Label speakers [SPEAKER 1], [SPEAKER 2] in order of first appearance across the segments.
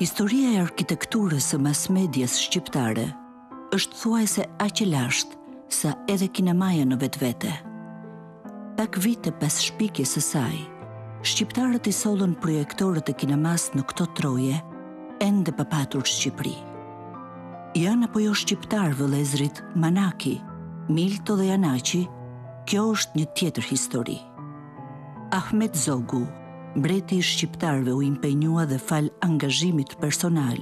[SPEAKER 1] Historia e arkitekturës së mass medias shqiptare është thuajse aq e lashtë sa edhe kinemaja në vetvete. Pak vite pas shpikjes së saj, shqiptarët i sollën projektorët e kinemasë në këto troje, ende pa patur Shqipëri. Janë apo jo shqiptarë vëllezërit Manaki, Milto dhe Janaqi, kjo është një tjetër histori. Ahmet Zogu, mbreti i shqiptarëve u impenjua dhe falë angazhimit personal,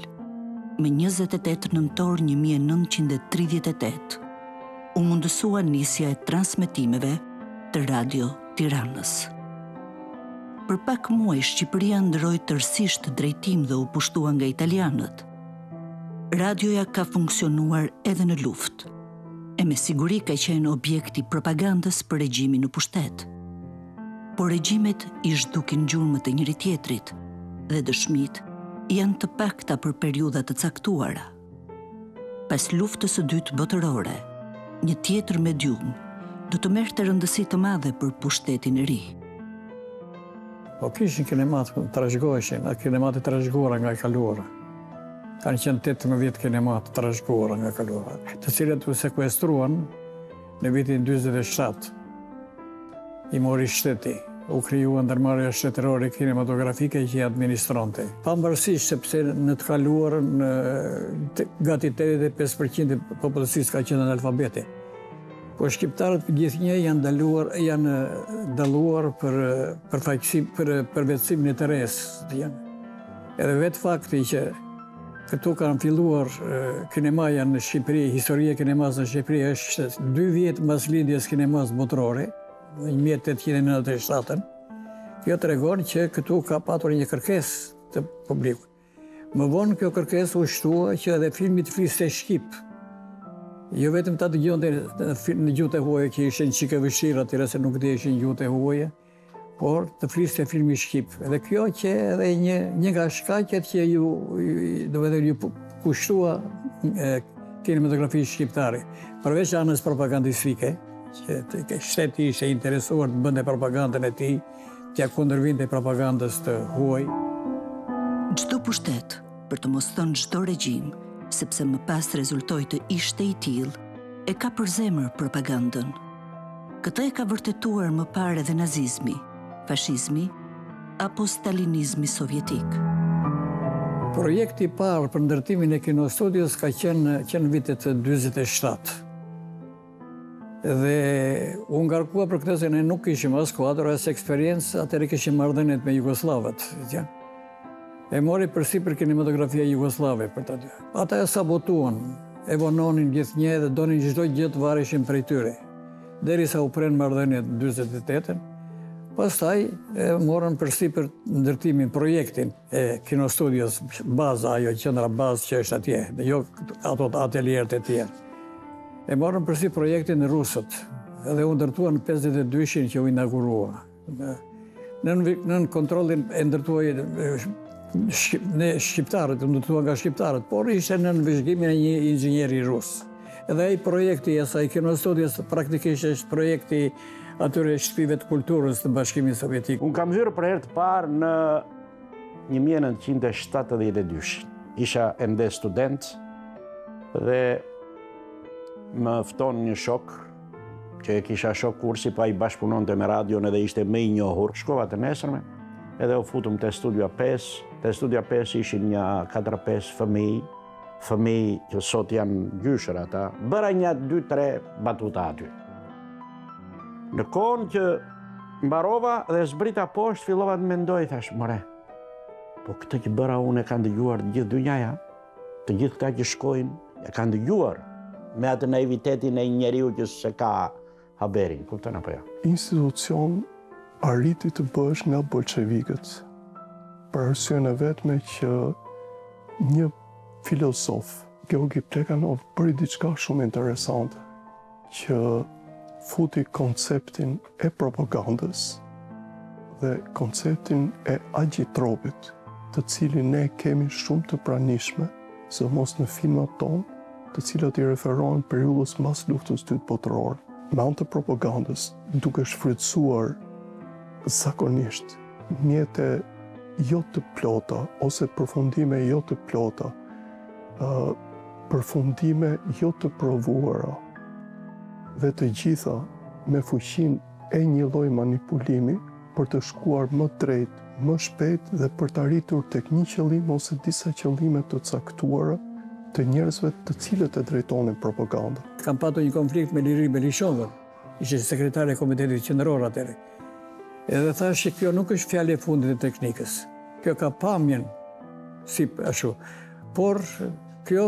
[SPEAKER 1] më 28 nëntor 1938, u mundësua nisja e transmetimeve të Radio Tiranës. Për pak muaj Shqipëria ndërroi tërësisht drejtim dhe u pushtua nga italianët. Radioja ka funksionuar edhe në luftë, e me siguri ka qenë objekt i propagandës për regjimin në pushtet. Por regjimet i zhdukin gjurmët e njëri-tjetrit dhe dëshmitë janë të pakta për periudha të caktuara. Pas Luftës së Dytë Botërore, një tjetër medium do të merrte rëndësi të madhe për pushtetin e ri.
[SPEAKER 2] Po kishin kinemat, trashëgoheshin, kinemat e trashëguara nga e kaluara. Kanë qenë 18 kinema të trashëguara nga e kaluara, të cilat u sekuestruan në vitin 47. I mori shteti, u krijua ndërmarrja shtetërore kinematografike që i administronte. Pavarësisht sepse në të kaluarën gati 85% e popullsisë ka qenë analfabete. Po shqiptarët gjithnjë janë dalluar, janë dalluar për përfaqësim, për përvetësimin e të resë, janë. Edhe vetë fakti që këtu kanë filluar kinemaja në Shqipëri, historia e kinemasë në Shqipëri është dy vjet mbas lindjes kinemasë botërore, në 1897-ën. Kjo tregon që këtu ka patur një kërkesë të publikut. Më vonë kjo kërkesë u shtua që edhe filmi të fliste shqip. Jo vetëm ta dëgjonte në gjuhët e huaja që ishin çikë e vështirë atëherë se nuk diheshin gjuhët e huaja, por të fliste filmi shqip. Edhe kjo qe edhe një, një nga shkaqet që ju, domethënë, ju kushtua kinematografisë shqiptare. Përveç anës propagandistike, që shteti ishte interesuar të bënte propagandën e tij, t'ia kundërvinte propagandës të huaj.
[SPEAKER 1] Çdo pushtet, për të mos thënë çdo regjim, sepse më pas rezultoi të ishte i tillë, e ka për zemër propagandën. Këtë e ka vërtetuar më parë edhe nazizmi, fashizmi apo stalinizmi sovjetik.
[SPEAKER 2] Projekti i parë për ndërtimin e kinostudios ka qenë që në vitet 47. Dhe u ngarkua për këtë se ne nuk kishim as kuadër, as eksperiencë, atëherë kishim marrëdhëniet me jugosllavët. Ja. E mori përsipër kinematografia jugosllave për ta dy. Ata e sabotuan, e vononin gjithnjë dhe donin çdo gjë të vareshin prej tyre. Derisa u prenë marrëdhëniet në 48-ën, pastaj e morën përsipër ndërtimin, projektin e kinostudios, baza, ajo qendra bazë që është atje, dhe jo ato atelierët e tjerë. E morën përsipër projektin rusët, dhe u ndërtua në 52-shin që u inaugurua. Nën, nën kontrollin e ndërtuar ne shqiptarët, u ndërtua nga shqiptarët, por ishte nën vëzhgimin e një inxhinieri rus. Edhe ai projekti i asaj kinostudios praktikisht është projekti atyre shtëpive të kulturës të Bashkimit Sovjetik.
[SPEAKER 3] Unë kam hyrë për herë të parë në 1972. Isha ende student dhe më fton një shok që e kisha shok kursi, po ai bashkëpunonte me radion edhe ishte më i njohur. Shkova të nesërmen, edhe u futëm te studio 5, te studio 5 ishin një 4-5 fëmijë, fëmijë që sot janë gjyshër ata. Bëra një 2-3 batuta aty. Në kohën që mbarova dhe zbrita poshtë, fillova të mendoj, thash, more, po këtë që bëra unë e kanë dëgjuar të gjithë dynjaja, Të gjithë këta që shkojnë, e kanë dëgjuar me atë naivitetin e njeriu që s'e ka haberin, kupton apo jo?
[SPEAKER 4] Institucion arriti të bëhesh nga bolshevikët, për arsyen e vetme që një filozof, Georgi Plekhanov, bëri diçka shumë interesante. që futi konceptin e propagandës dhe konceptin e agjitropit, të cilin ne kemi shumë të pranishme, sidomos në filmat tonë, të cilat i referohen periudhës mbas Luftës Dytë Botërore. Me anë të propagandës, duke shfrytëzuar zakonisht mjete jo të plota ose përfundime jo të plota, përfundime jo të provuara dhe të gjitha me fuqinë e një lloj manipulimi për të shkuar më drejt, më shpejt dhe për të arritur tek një qëllim ose disa qëllime të caktuara të njerëzve të cilët e drejtonin propagandën.
[SPEAKER 2] Kam patur një konflikt me Liri Belishovën, ishte sekretare e Komitetit Qendror atëherë. Edhe thashë që kjo nuk është fjalë e fundit e teknikës. Kjo ka pamjen si ashtu. Por kjo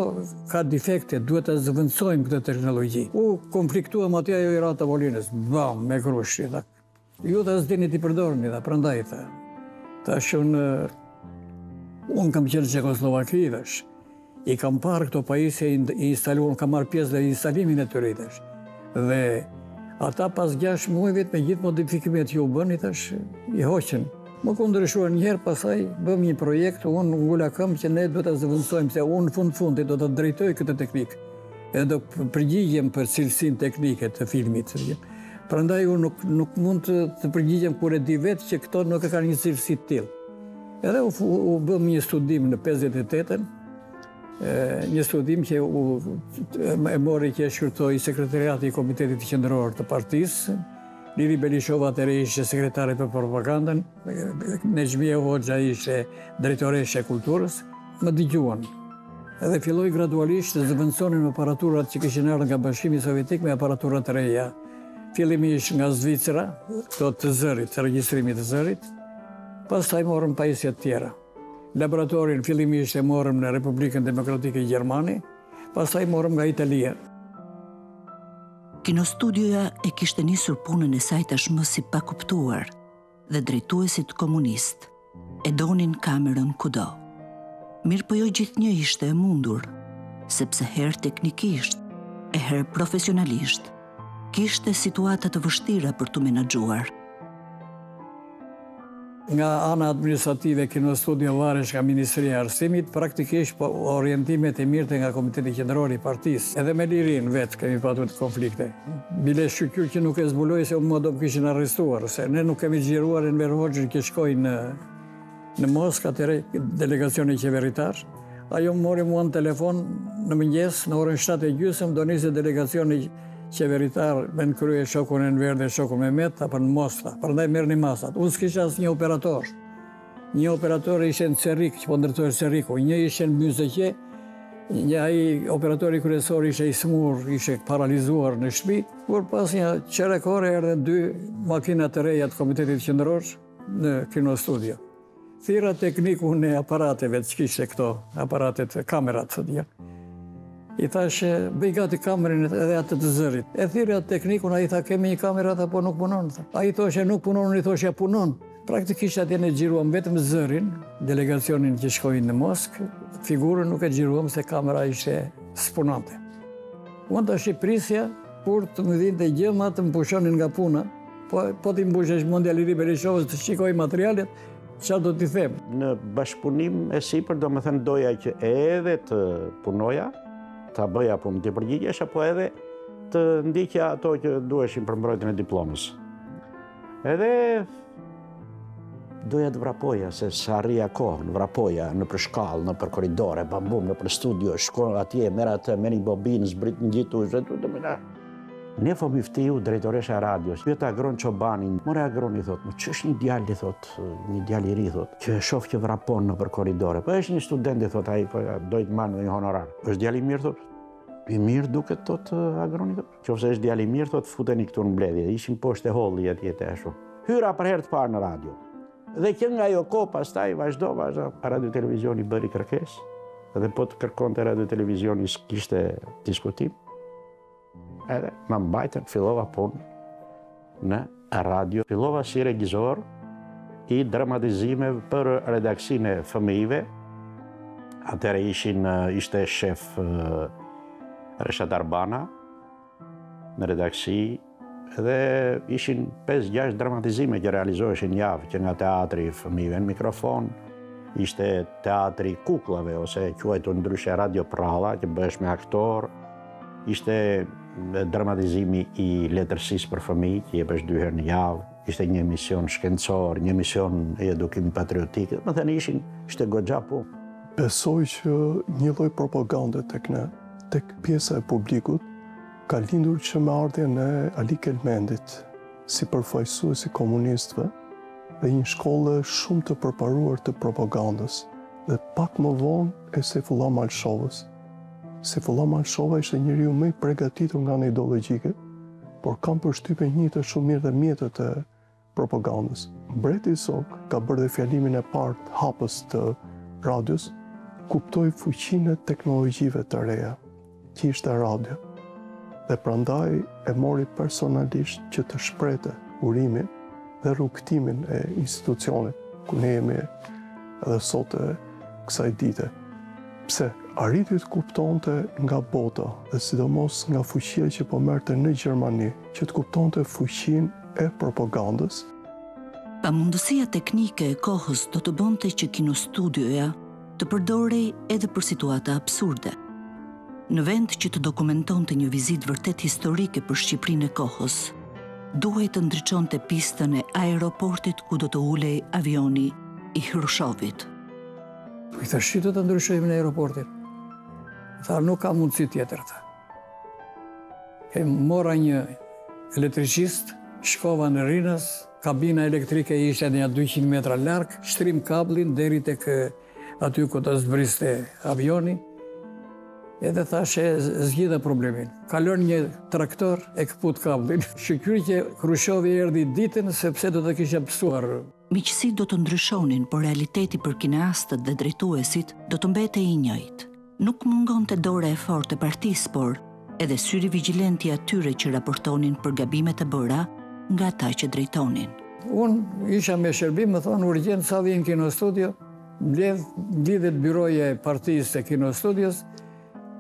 [SPEAKER 2] ka defekte, duhet ta zëvendësojmë këtë teknologji. U konfliktuam aty ajo i ra tavolinës, bam, me grusht, i tha. Ju tha s'dini t'i përdorni, tha, prandaj tha. Tash unë unë kam qenë në Çekosllovaki, thash. I kam parë këto pajisje i instaluar, kam marrë pjesë dhe instalimin e tyre, thash. Dhe ata pas 6 muajve me gjithë modifikimet që u bënë, thash, i hoqën. Më kundërshtuan një herë, pastaj bëmë një projekt, unë ngula këmbë që ne duhet ta zëvendësojmë, se unë në fund fundit do ta drejtoj këtë teknikë. Edhe do përgjigjem për cilësinë teknike të filmit. Prandaj unë nuk, nuk mund të, të përgjigjem kur e di vetë që këto nuk e kanë një cilësi të tillë. Edhe u, u bëmë një studim në 58-ën, një studim që u, e mori që e shqyrtoi sekretariati i Komitetit Qendror të Partisë, Liri Belishova atëherë ishte sekretare për propagandën, Nexhmije Hoxha ishte drejtoreshë e kulturës, më dëgjuan. Edhe filloi gradualisht të zëvendësonin aparaturat që kishin ardhur nga Bashkimi Sovjetik me aparatura të reja. Fillimisht nga Zvicra, këto të zërit, të regjistrimit të zërit, pastaj morëm pajisje të tjera. Laboratorin fillimisht e morëm në Republikën Demokratike Gjermani, pastaj morëm nga Italia.
[SPEAKER 1] Kinostudioja e kishte nisur punën e saj tashmë si pakuptuar dhe drejtuesit komunistë e donin kamerën kudo. Mirëpo jo gjithnjë ishte e mundur, sepse herë teknikisht e herë profesionalisht, kishte situata të vështira për t'u menaxhuar.
[SPEAKER 2] Nga ana administrative Kinostudio varesh nga Ministria e Arsimit, praktikisht po orientimet i merrte nga Komiteti Qendror i Partisë. Edhe me Lirinë vetë kemi patur konflikte. Bile shyqyr që nuk e zbuloi se mua do më kishin arrestuar, se ne nuk kemi xhiruar Enver Hoxhën që shkoi në në Moskë, atëherë delegacioni qeveritar. Ajo më mori mua në telefon në mëngjes, në orën 7 e gjysëm, do nisë delegacioni qeveritar me në krye shokun Enver dhe shokun Mehmet, tha për në Moskë, prandaj merrni masat. Unë s'kisha asnjë operator. Një operator ishte në Cërrik, që po ndërtohej Cërriku, një ishte në Myzeqe, një ai operatori kryesor ishte i sëmurë, ishte paralizuar në shtëpi, por pas një çerek ore erdhën dy makina të reja të Komitetit Qendror në Kinostudio. Thirra teknikun e aparateve që kishte këto, aparatet, kamerat, të I thashë, bëj gati kamerën edhe atë të zërit. E thirra teknikun, ai tha, kemi një kamerë, tha, po nuk punon. Tha. Ai thoshe, nuk punon, unë i thosha, punon. Praktikisht atje ne xhiruam vetëm zërin, delegacionin që shkoi në Moskë, figurën nuk e xhiruam se kamera ishte s'punonte. Unë tash i prisja, kur të më vinte gjëma të më pushonin nga puna, po, po t'i mbushesh mendja Liri Belishovës të shikoj materialet, ça do t'i them?
[SPEAKER 3] Në bashkëpunim e sipër, domethënë doja që edhe të punoja, ta bëja punë, të përgjigjesha, po edhe të ndiqja ato që duheshin për mbrojtjen e diplomës. Edhe doja të vrapoja, se s'arrija kohën, vrapoja nëpër shkallë, nëpër korridore, bam bum, nëpër studio, shko atje, merr atë, merr një bobinë, zbrit ngjitu, zhëtu, të mëna. Nefo Myftiu, drejtoresha e radios, pyet Agron Çobanin, more Agron i thotë, më ç'është një djalë i thotë, një djalë i ri thotë, që e shoh që vrapon nëpër korridore. Po është një student i thotë ai, po do të marrë ndonjë honorar. Është djalë i mirë thotë. I mirë duket thotë Agroni thotë. Qoftë se është djalë i mirë, thotë, futeni këtu në mbledhje. Ishim poshtë te holli atje te ashtu. Hyra për herë të parë në radio. Dhe që nga ajo kohë pastaj vazhdo, vazhdo, radio televizioni bëri kërkesë. Dhe po të kërkonte radio televizioni s'kishte diskutim. Edhe më mbajtën, fillova punë në radio. Fillova si regjisor i dramatizimeve për redaksinë e fëmijëve. Atëherë ishin ishte shef Reshat Arbana në redaksi dhe ishin 5-6 dramatizime që realizoheshin javë, që nga teatri i fëmijëve në mikrofon, ishte teatri i kuklave ose quajtur ndryshe radio pralla që bëhesh me aktor, ishte dramatizimi i letërsisë për fëmijë që jepesh dy herë në javë. Ishte një emision shkencor, një emision i edukimit patriotik, domethënë ishin, ishte goxha punë.
[SPEAKER 4] Besoj që një lloj propagande tek ne, tek pjesa e publikut, ka lindur që me ardhjen e Ali Kelmendit, si përfaqësues i komunistëve dhe një shkolle shumë të përparuar të propagandës dhe pak më vonë e Sejfullah Malshovës. Sejfullah Malshova ishte njeriu më i pregatitur nga ana ideologjike, por kam përshtypjen njihte shumë mirë dhe mjetet e propagandës. Mbreti Zog ka bërë dhe fjalimin e parë hapës të radios, kuptoi fuqinë e teknologjive të reja, që ishte radio, dhe prandaj e mori personalisht që të shprehte urimin dhe rrugëtimin e institucionit, ku ne jemi edhe sot e kësaj dite. Pse? Arriti të kuptonte nga bota dhe sidomos nga fuqia që po merrte në Gjermani, që të kuptonte fuqinë e propagandës.
[SPEAKER 1] Pamundësia teknike e kohës do të bënte që kinostudioja të përdorej edhe për situata absurde. Në vend që të dokumentonte një vizitë vërtet historike për Shqipërinë e kohës, duhej të ndriçonte pistën e aeroportit ku do të ulej avioni i Hrushovit.
[SPEAKER 2] Po i thashë, si do të ndryshojmë ne aeroportin? Tha, nuk ka mundësi tjetër, tha. E mora një elektricist, shkova në Rinas, kabina elektrike ishte nja 200 metra larg, shtrimë kabllin deri tek aty ku do zbriste avioni, edhe thashë zgjidha problemin. Kalon një traktor e këput kabllin. Shyqyr që Hrushovi erdhi ditën, sepse do të kisha pësuar.
[SPEAKER 1] Miqësitë do të ndryshonin, por realiteti për kineastët dhe drejtuesit do të mbetej i njëjtë. Nuk mungonte dora e fortë e partisë, por edhe syri vigjilent i atyre që raportonin për gabimet e bëra nga ata që drejtonin.
[SPEAKER 2] Unë isha me shërbim, më thonë urgjent sa vjen Kinostudio, mbledh, mblidhet byroja e partisë së Kinostudios,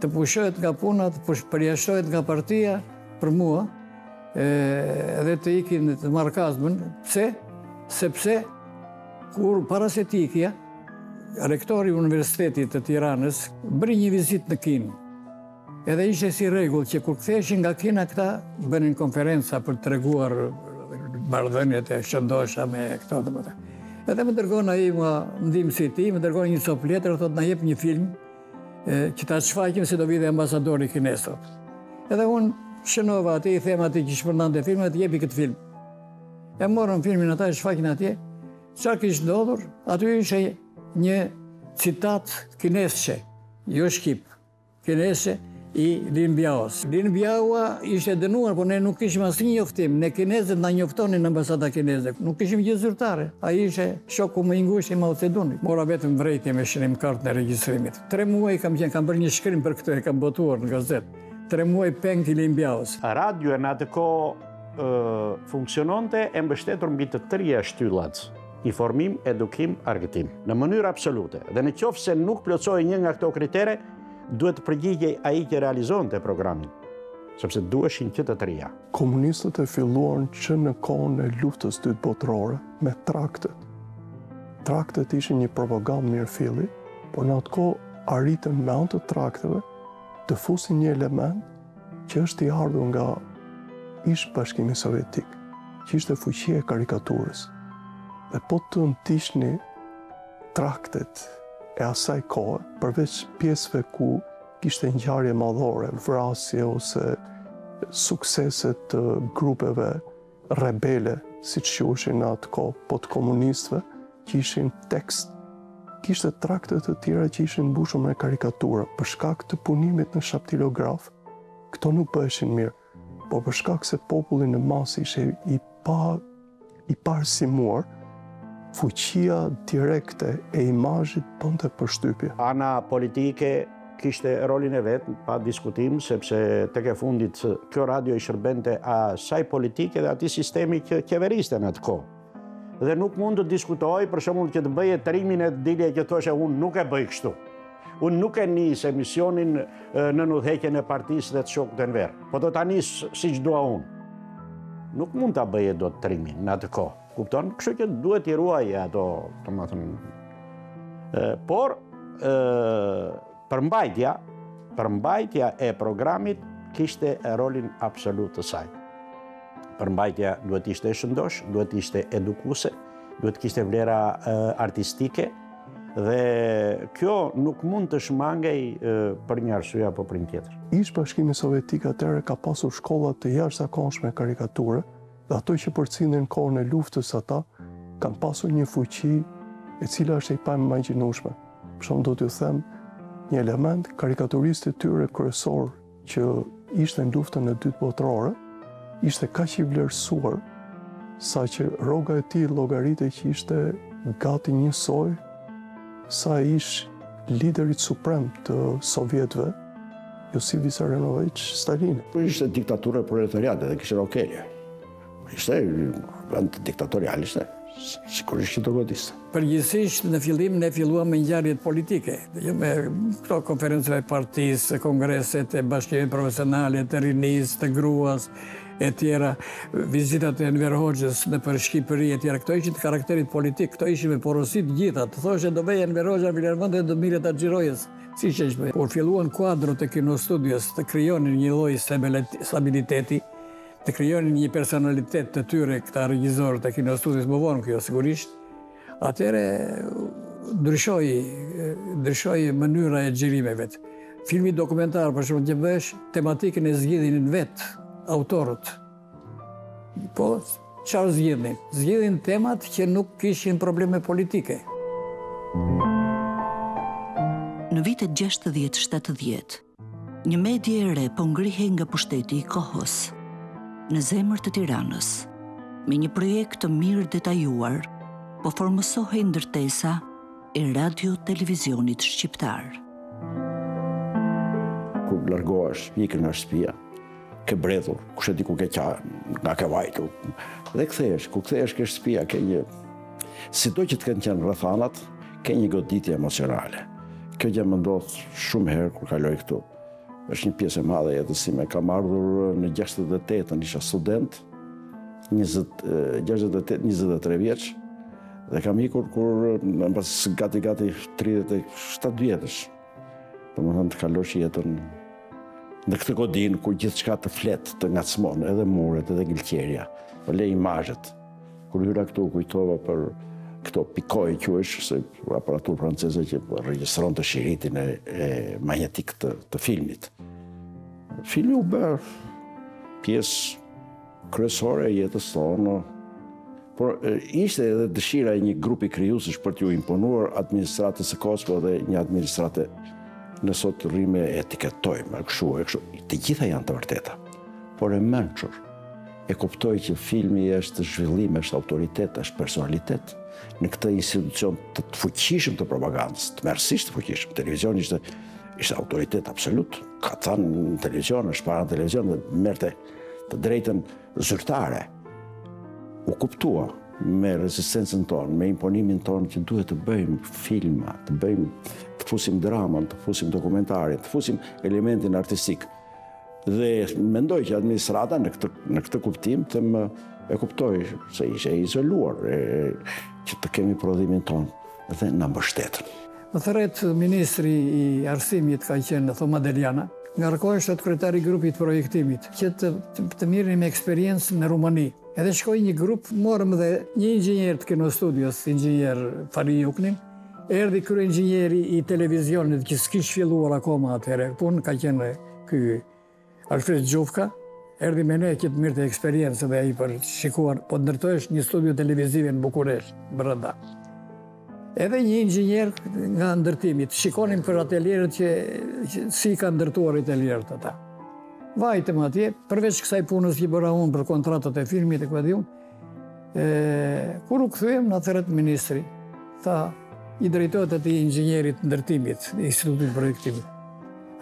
[SPEAKER 2] të pushohet nga puna, të përjashtohet nga partia për mua, edhe të ikin të marr kazmën. Pse? Sepse kur para se të ikja, rektori i Universitetit të Tiranës bëri një vizitë në Kinë. Edhe ishte si rregull që kur ktheheshin nga Kina këta bënin konferenca për të treguar marrëdhëniet e shëndosha me këto domethënë. Edhe më dërgon ai mua ndihmësi i tij, më dërgon një copë letër, thotë na jep një film që ta shfaqim se do vijë dhe ambasadori kinez, thotë. Edhe unë shënova aty, i them atij që shpërndante filmat, jepi këtë film. E morën filmin ata e shfaqën atje. Çfarë kish ndodhur? Aty ishte një citat kinesçe, jo shqip. Kinesçe i Lin Biaos. Lin Biaoa ishte dënuar, por ne nuk kishim asnjë njoftim. Ne kinezët na njoftonin në ambasada kineze. Nuk kishim gjë zyrtare. Ai ishte shoku më i ngushtë i Mao Zedonit. Mora vetëm vërejtje me shënim kartën e regjistrimit. Tre muaj kam qenë, kam bërë një shkrim për këtë, e kam botuar në gazetë. Tre muaj peng i Lin Biaos.
[SPEAKER 3] Radioja në atë kohë funksiononte e mbështetur mbi të trija shtyllat, informim, edukim, argëtim. Në mënyrë absolute. Dhe në qoftë se nuk plotësohej një nga këto kritere, duhet të përgjigjej ai që realizonte programin, sepse duheshin që të trija.
[SPEAKER 4] Komunistët e filluan që në kohën e Luftës Dytë Botërore me traktet. Traktet ishin një propagandë mirëfilli, por në atë kohë arritën me anë të trakteve të fusin një element që është i ardhur nga ish Bashkimi Sovjetik, që ishte fuqia e karikaturës. Dhe po të ndiqni traktet e asaj kohe, përveç pjesëve ku kishte ngjarje madhore, vrasje ose suksese të grupeve rebele, siç quheshin në atë kohë, po të komunistëve, që ishin tekst, kishte trakte të tjera që ishin mbushur me karikatura. Për shkak të punimit në shaptilograf, këto nuk bëheshin mirë, por për shkak se populli në masë ishte i pa i paarsimuar, fuqia direkte e imazhit bënte përshtypje.
[SPEAKER 3] Ana politike kishte rolin e vet, pa diskutim, sepse tek e fundit kjo radio i shërbente asaj politike dhe atij sistemi që qeveriste në atë kohë. Dhe nuk mund të diskutohej, për shembull, që të bëje trimin e të dilje që thoshe unë nuk e bëj kështu. Unë nuk e nis emisionin nën udhëheqjen e partisë dhe të shokut Enver, po do ta nis siç dua unë. Nuk mund ta bëje dot trimin në atë kohë. Kupton? Kështu që duhet t'i ruaje ato, domethënë. Por ë përmbajtja, përmbajtja e programit kishte rolin absolut të saj. Përmbajtja duhet të ishte e shëndoshë, duhet të ishte edukuese, duhet të kishte vlera artistike dhe kjo nuk mund të shmangej për një arsye apo për një
[SPEAKER 4] tjetër. Ish Bashkimi Sovjetik atëherë ka pasur shkolla të jashtëzakonshme karikature dhe ato që përcillnin kohën e luftës ata kanë pasur një fuqi e cila është e paimagjinueshme. Për shembull do t'ju them një element karikaturisti i tyre kryesor që ishte në luftën e dytë botërore, ishte kaq i vlerësuar saqë rroga e tij llogaritej që ishte gati njësoj sa ish liderit suprem të sovjetëve, Josif Vissarionoviç Stalini.
[SPEAKER 5] Po ishte diktaturë e proletariatit dhe kishte rokelje. Ishte vend diktatorial ishte, sigurisht që do godiste.
[SPEAKER 2] Përgjithësisht në fillim ne filluam me ngjarjet politike, jo me këto konferencat e partisë, kongreset e bashkimit profesionale, të rinisë, të gruas, e tjera, vizitat e Enver Hoxhës nëpër Shqipëri e tjera, këto ishin të karakterit politik, këto ishin me porosi të gjitha, të thoshe do vejë Enver Hoxha në Filarmoni dhe do mirret të xhirojës, si që ishte. Kur filluan kuadrot e kinostudios të krijonin një lloj stabiliteti, të krijonin një personalitet të tyre këta regjizorët e kinostudios më vonë kjo sigurisht, atëherë ndryshoi ndryshoi mënyra e xhirimeve. Filmi dokumentar për shembull që bëhesh tematikën e zgjidhnin vetë autorët. Po çfarë zgjidhnin? Zgjidhnin temat që nuk kishin probleme politike.
[SPEAKER 1] Në vitet 60-70, Një medie e re po ngrihej nga pushteti i kohës, në zemër të Tiranës. Me një projekt të mirë detajuar, po formësohej ndërtesa e Radio Televizionit Shqiptar.
[SPEAKER 5] Kur largohesh, ikën nga shtëpia, ke bredhur, kush e di ku ke qenë, nga ke vajtur. Dhe kthehesh, kur kthehesh ke shtëpia, ke një sido që të kenë qenë rrethanat, ke një goditje emocionale. Kjo gjë më ndodh shumë herë kur kaloj këtu. Është një pjesë e madhe e jetës sime. Kam ardhur në 68-ën, isha student, 20, 68, 23 vjeç dhe kam ikur kur mbas gati gati 37 vjetësh. Domethënë të kalosh jetën në këtë godinë ku gjithçka të flet, të ngacmon, edhe muret, edhe gëlqerja, po le imazhet. Kur hyra këtu, kujtova për këto pikoj quhesh, se aparaturë franceze që regjistronte shiritin e, e magnetik të, të filmit. Filmi u bë pjesë kryesore e jetës tonë, por ishte edhe dëshira e një grupi krijuesish për t'iu imponuar administratës së kohës, po dhe një administrate ne sot rrimë e etiketojmë, e kështu, e kështu. Të gjitha janë të vërteta, por e mençur. E kuptoi që filmi është zhvillim, është autoritet, është personalitet në këtë institucion të fuqishëm të propagandës, tmerrësisht të fuqishëm. Televizioni ishte ishte autoritet absolut. Ka thënë në televizion, është para në televizion dhe merrte të drejtën zyrtare. U kuptua me rezistencën tonë, me imponimin tonë që duhet të bëjmë filma, të bëjmë, të fusim dramën, të fusim dokumentarin, të fusim elementin artistik. Dhe mendoj që administrata në këtë, në këtë kuptim të më e kuptoi se ishte e izoluar, e, që të kemi prodhimin tonë dhe na mbështetën.
[SPEAKER 2] Më thërret ministri i arsimit ka qenë Thoma Deljana, ngarkohesh thotë kryetari i grupit të projektimit, që të, të, të merrnim eksperiencë në Rumani. Edhe shkoi një grup, morëm dhe një inxhinier të kinostudios, inxhinier Fani Juknin, erdhi kryeinxhinieri i televizionit që s'kish filluar akoma atëherë punë, ka qenë ky Alfred Xhufka, erdhi me ne që të merrte eksperiencë dhe ai për të shikuar, po ndërtohesh një studio televizive në Bukuresht, brenda. Edhe një inxhinier nga ndërtimi, të shikonim për atelierët që, që si kanë ndërtuar atelierët ata. Vajtëm atje, përveç kësaj punës që bëra unë për kontratat e filmit e ku e di unë, e, kur u kthyem, na thërret ministri, tha, i drejtohet atij inxhinierit të ndërtimit, Institutit të Projektimit.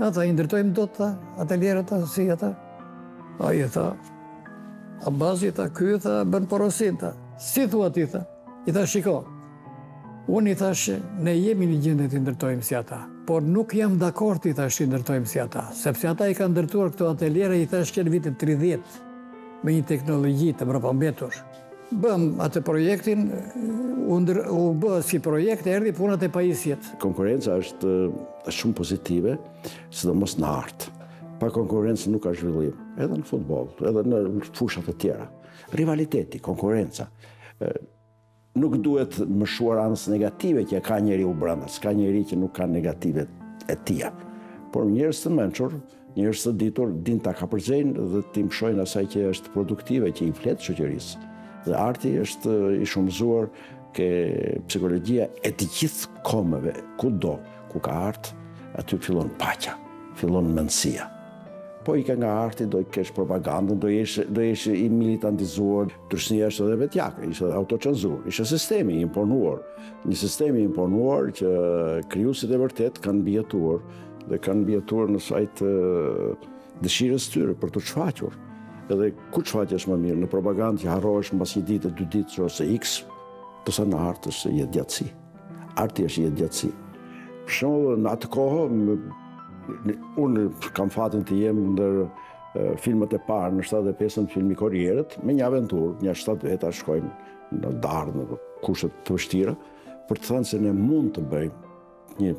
[SPEAKER 2] A tha, i ndërtojmë dot, tha, atelierët, tha, si ata? Ai tha, Abazi, tha, ky, tha, bën porosinë, tha. Si thua ti, tha? I tha, shiko, unë i thashë, ne jemi në gjendje t'i ndërtojmë si ata, por nuk jam dakord, i thashë, t'i ndërtojmë si ata, sepse ata i kanë ndërtuar këto ateliere, i thashë, që në vitet 30, me një teknologji të mbrapambetur. Bëmë atë projektin, u, ndër, u bë si projekt, erdhi puna te pajisjet.
[SPEAKER 5] Konkurrenca është shumë pozitive, sidomos në art. Pa konkurrencë nuk ka zhvillim, edhe në futboll, edhe në fusha të tjera. Rivaliteti, konkurrenca. Nuk duhet mëshuar anës negative që e ka njeriu brenda, s'ka njeri që nuk ka negative e tija. Por njerëz të mençur, njerëz të ditur, dinë ta kapërcejnë dhe t'i mëshojnë asaj që është produktive, që i flet shoqërisë. Dhe arti është i shumëzuar ke psikologjia e të gjithë kombeve, kudo ku ka art, aty fillon paqja, fillon mendësia. Po ike nga arti, do kesh propagandën, do jesh, do jesh i militantizuar, trysnia është edhe vetjake, ishte edhe autocenzurë, ishte sistemi i imponuar, një sistem i imponuar që krijuesit e vërtetë kanë mbijetuar dhe kanë mbijetuar në sajë të dëshirës tyre për t'u shfaqur. Edhe ku shfaqesh më mirë, në propagandë që harrohesh mbas një ditë, dy ditë ose x, ndërsa në art është jetëgjatësi. Arti është jetëgjatësi. Për shembull, në atë kohë, unë kam fatin të jem ndër filmat e parë në 75-ën filmi Korrierët, me një aventurë, nja 7 veta shkojnë në Dardhë, në kushte të vështira, për të thënë se ne mund të bëjmë një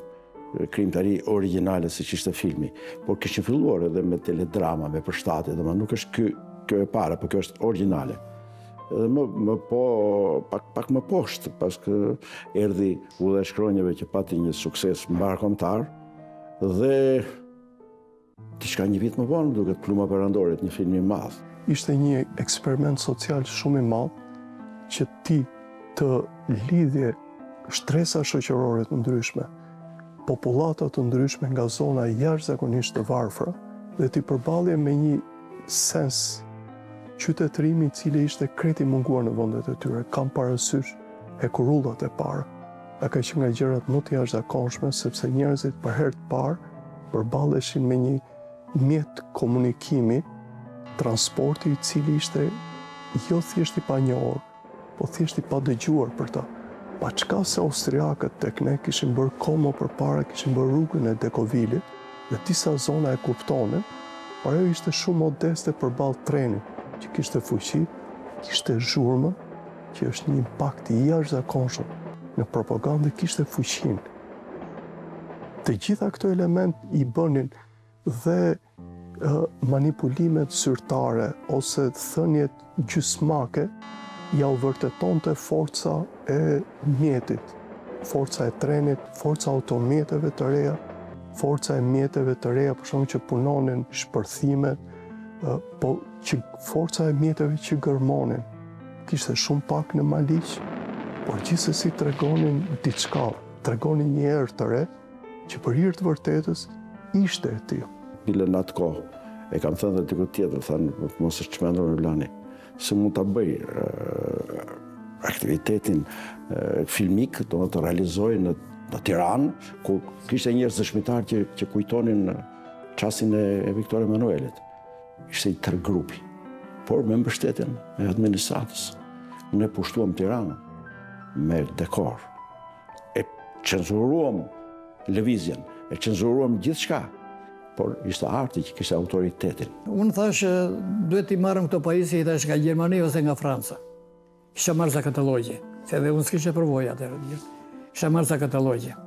[SPEAKER 5] krijimtari origjinale siç ishte filmi, por kishin filluar edhe me teledrama, me përshtatje, domethënë nuk është ky kjo e para, por kjo është origjinale. Edhe më, më po, pak, pak më poshtë, pas kë erdhi Udha e Shkronjave që pati një sukses mbarëkombëtar, dhe diçka një vit më vonë, duket Pluma e Perandorit, një film i madh.
[SPEAKER 4] Ishte një eksperiment social shumë i madh, që ti të lidhje shtresa shoqërore të ndryshme, popullata të ndryshme nga zona jashtëzakonisht të varfra dhe t'i përballje me një sens qytetërimi i cili ishte krejt i munguar në vendet e tyre. Kam parasysh hekurudhat e para. A ka qenë nga gjërat më të jashtëzakonshme sepse njerëzit për herë të parë përballeshin me një mjet komunikimi, transporti i cili ishte jo thjesht i panjohur, po thjesht i padëgjuar për ta. Paçka se austriakët tek ne kishin bërë kohë më përpara kishin bërë rrugën e Dekovilit dhe disa zona e kuptonin, por ajo ishte shumë modeste përballë trenit, që kishte fuqi, kishte zhurmën, që është një impakt i jashtëzakonshëm në propagandë dhe kishte fuqinë. Të gjitha këto elementë i bënin dhe manipulimet zyrtare ose thëniet gjysmake ua vërtetonte forca e mjetit, forca e trenit, forca e automjeteve të reja, forca e mjeteve të reja, për shembull që punonin shpërthimet, po që forca e mjeteve që gërmonin. Kishte shumë pak në Maliq, por gjithsesi tregonin diçka, tregonin një erë të re, që për hir të vërtetës ishte e
[SPEAKER 5] tillë. Bile në atë kohë, e kam thënë dhe diku tjetër, thanë, mos është çmendur Mevlani, se mund ta bëj aktivitetin filmik, do të realizoj në, në Tiranë, ku kishte njerëz dëshmitarë që, që kujtonin çastin e, e Viktor Emanuelit. Ishte i tërë grupi, por me mbështetjen e administratës. Ne pushtuam Tiranën me dekor. E censuruam lëvizjen, e censuruam gjithçka, por ishte arti që kishte autoritetin.
[SPEAKER 2] Unë thashë, duhet t'i marrim këto pajisje, i thashë nga Gjermania ose nga Franca. Kisha marrë ca katalogje, se edhe unë s'kisha përvojë atëherë. Kisha marrë ca katalogje.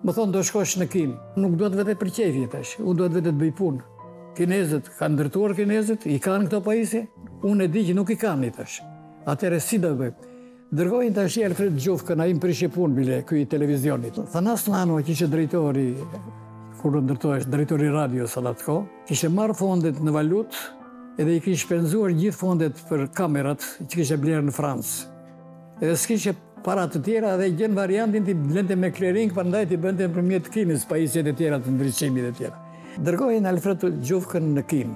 [SPEAKER 2] Më thonë, do shkosh në Kinë. Nuk dua të vete për qejf, i thashë. Unë dua të vete të bëj punë. Kinezët, kanë ndërtuar kinezët, i kanë këto pajisje? Unë e di që nuk i kanë, i thashë. Atëherë si do bëjmë? Dërgojnë tashi Alfred Xhufkën, ai më prishi punë bile, ky i televizionit. Thanas Nano, që ishte drejtori, kur ndërtohesh, drejtori i radios atë kohë, kishte marrë fondet në valutë, edhe i kishte shpenzuar gjithë fondet për kamerat që kishte blerë në Francë. Edhe s'kishte para të tjera dhe gjen variantin t'i blente me klering, prandaj t'i bënte nëpërmjet Kinës, pajisjet e tjera të ndriçimit e tjera. Dërgojnë Alfred Xhufkën në Kinë.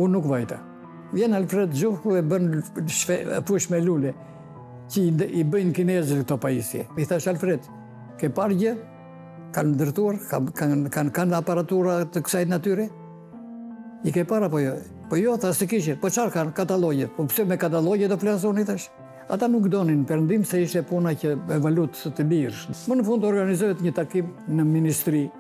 [SPEAKER 2] Unë nuk vajta. Vjen Alfred Xhufku e bën fushë me lule, që i bëjnë kinezët këto pajisje. I thashë Alfred, ke parë gjë? Kanë ndërtuar, kanë kanë kanë aparatura të kësaj natyre? I ke parë apo jo? Po jo, tha s'i kishin. Po çfarë kanë? Katalogjet. Po pse me katalogje do flas unë i thashë? Ata nuk donin perëndim se ishte puna që e valutë të lirë. Më në fund organizohet një takim në ministri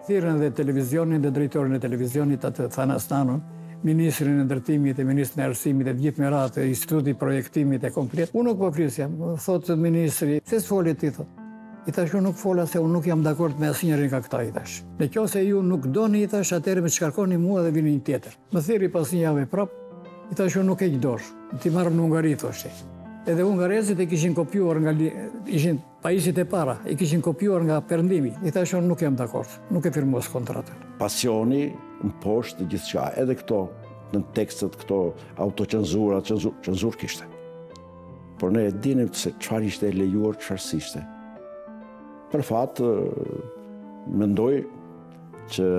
[SPEAKER 2] Thirrën dhe televizionin dhe drejtorin e televizionit atë Thanas Nanon, ministrin e ndërtimit e ministrin e arsimit e të gjithë me radhë, instituti i projektimit e komplet. Unë nuk po flisja, më thotë ministri, pse s'fole ti thotë. I thashë unë nuk fola se unë nuk jam dakord me asnjërin nga këta, i thashë. Në qoftë se ju nuk doni, i thashë, atëherë më shkarkoni mua dhe vini një tjetër. Më thirri pas një jave prap, i thashë unë nuk heq dorë, t'i marrëm në Hungari, thoshte. Edhe hungarezët e kishin kopjuar nga, ishin pajisjet e para, i kishin kopjuar nga perëndimi. I thashë unë nuk jam dakord, nuk e firmos kontratën.
[SPEAKER 5] Pasioni mposht gjithçka, edhe këto në tekstet, këto autocenzura, cenzurë kishte. Por ne e dinim se çfarë ishte e lejuar, çfarë s'ishte. Për fat, mendoj që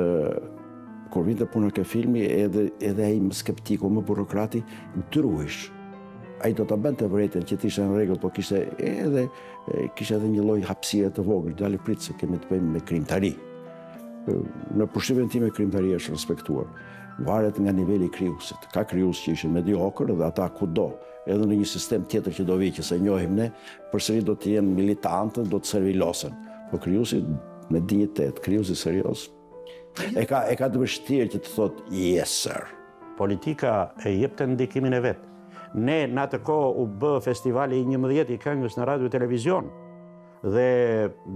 [SPEAKER 5] kur vinte puna ke filmi, edhe, edhe ai më skeptiku, më burokrati, druhesh. Ai do ta bënte vërejtjen që të ishte në rregull, po kishte edhe, kishte edhe një lloj hapësire të vogël, dale prit se kemi të bëjmë me krijimtari. Në përshtypjen time krijimtaria është respektuar. Varet nga niveli i krijuesit. Ka krijues që ishin mediokër dhe ata kudo Edhe në një sistem tjetër që do vijë që s'e njohim ne, përsëri do të jenë militantë, do të servilosen. Po krijuesi me dinjitet, krijuesi serioz, e ka e ka të vështirë që të thotë yes sir.
[SPEAKER 3] Politika e jepte ndikimin e vet. Ne në atë kohë u bë festivali i 11 i këngës në radio televizion. Dhe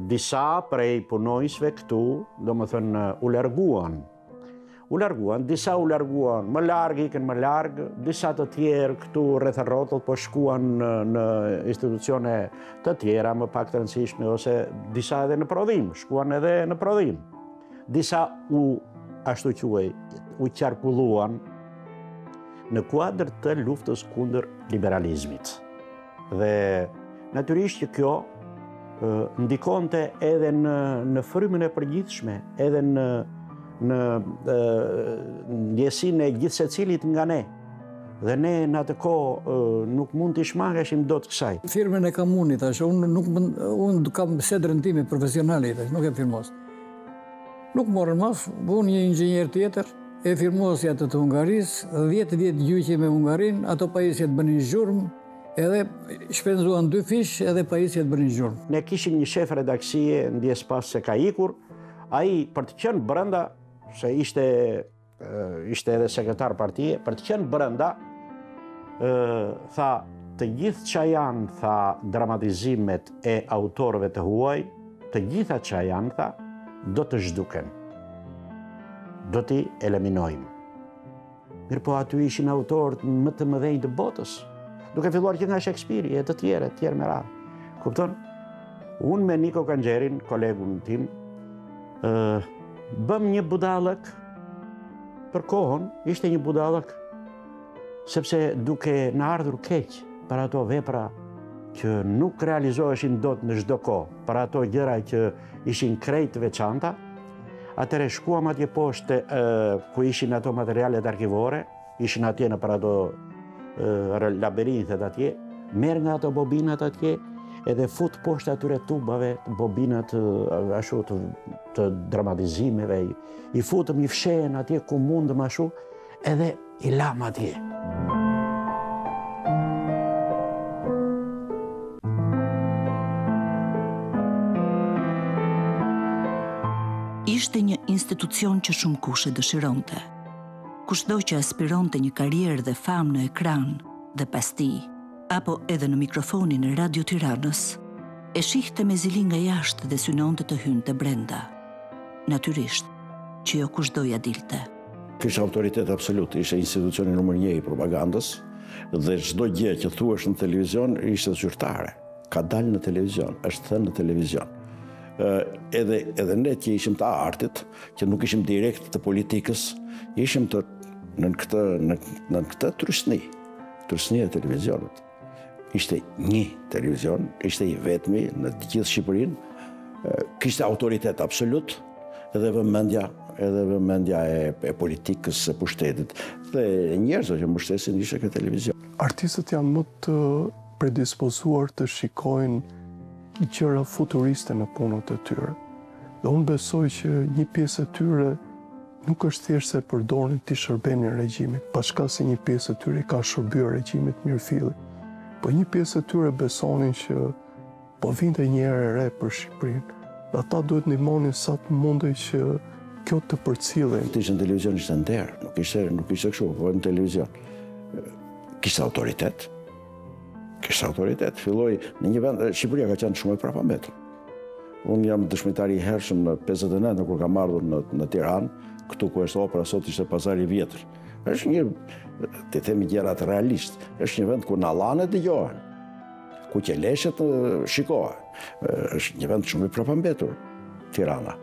[SPEAKER 3] disa prej punonjësve këtu, domethënë, u larguan U larguan, disa u larguan më larg, ikën më larg, disa të tjerë këtu rreth e rrotull, po shkuan në, në institucione të tjera më pak të rëndësishme ose disa edhe në prodhim, shkuan edhe në prodhim. Disa u ashtu quhej, u qarkulluan në kuadër të luftës kundër liberalizmit. Dhe natyrisht që kjo ndikonte edhe në në frymën e përgjithshme, edhe në në ndjesinë e gjithsecilit nga ne. Dhe ne në atë kohë nuk mund t'i shmangeshim dot
[SPEAKER 2] kësaj. Firmën e kam unë, i thashë, unë nuk unë kam sedrën time profesionale, i thashë, nuk e firmos. Nuk morën masë, vunë një inxhinier tjetër, e firmosi atë të Hungarisë, 10 vjet gjyqi me Hungarinë, ato pajisjet bënin zhurmë, edhe shpenzuan dyfish, edhe pajisjet bënin zhurmë.
[SPEAKER 3] Ne kishim një shef redaksie, ndjesë pastë se ka ikur, ai për të qenë brenda, se ishte ishte edhe sekretar partie, për të qenë brenda, tha, të gjithë ça janë, tha, dramatizimet e autorëve të huaj, të gjitha ça janë, tha, do të zhduken. Do t'i eliminojmë. Mirëpo aty ishin autorët më të mëdhenj të botës, duke filluar që nga Shekspiri e të tjerë, e të tjerë me radhë. Kupton? Unë me Niko Kanxherin, kolegun tim, ë bëmë një budallëk për kohën, ishte një budallëk sepse duke na ardhur keq për ato vepra që nuk realizoheshin dot në çdo kohë, për ato gjëra që ishin krejt të veçanta, atëherë shkuam atje poshtë ku ishin ato materialet arkivore, ishin atje nëpër ato labirinthet atje, merr nga ato bobinat atje, edhe fut poshtë atyre tubave, bobinat ashtu të, të dramatizimeve, i futëm i fshehëm atje ku mundëm ashtu, edhe i lamë atje.
[SPEAKER 1] Ishte një institucion që shumëkush e dëshironte. Kushdo që aspironte një karrierë dhe famë në ekran dhe pas tij, apo edhe në mikrofonin e Radio Tiranës, e shihte me zili nga jashtë dhe synonte të hynte brenda. Natyrisht, që jo kushdo ia dilte.
[SPEAKER 5] Kishte autoritet absolut, ishte institucioni numër një i propagandës dhe çdo gjë që thuhesh në televizion ishte zyrtare. Ka dalë në televizion, është thënë në televizion. Edhe edhe ne që ishim të artit, që nuk ishim direkt të politikës, ishim të në këtë në, në këtë trysni, trysni e televizionit. Ishte një televizion, ishte i vetmi në të gjithë Shqipërinë, kishte autoritet absolut edhe vëmendja, edhe vëmendja e, e politikës, e pushtetit dhe njerëzve që mbështesin ishte ky televizion.
[SPEAKER 4] Artistët janë më të predispozuar të shikojnë gjëra futuriste në punët e tyre. Dhe unë besoj që një pjesë e tyre Nuk është thjesht se përdornin t'i shërbenin regjimit, paçka se një pjesë e tyre i ka shërbyer regjimit mirëfilli, po një pjesë e tyre besonin që po vinte një erë e re për Shqipërinë dhe ata duhet ndihmonin sa të mundej që kjo të përcillej.
[SPEAKER 5] Të ishe në televizion ishte nder, nuk ishte nuk ishte kështu, po në televizion. Kishte autoritet. Kishte autoritet, filloi në një vend, Shqipëria ka qenë shumë e prapambetur. Unë jam dëshmitar i hershëm në 59 kur kam ardhur në, në Tiranë, këtu ku është opera sot ishte pazari i vjetër. Është një, të themi gjërat realisht, është një vend ku nallanet dëgjohen, ku qeleshet shikohen. Është një vend shumë i prapambetur, Tirana.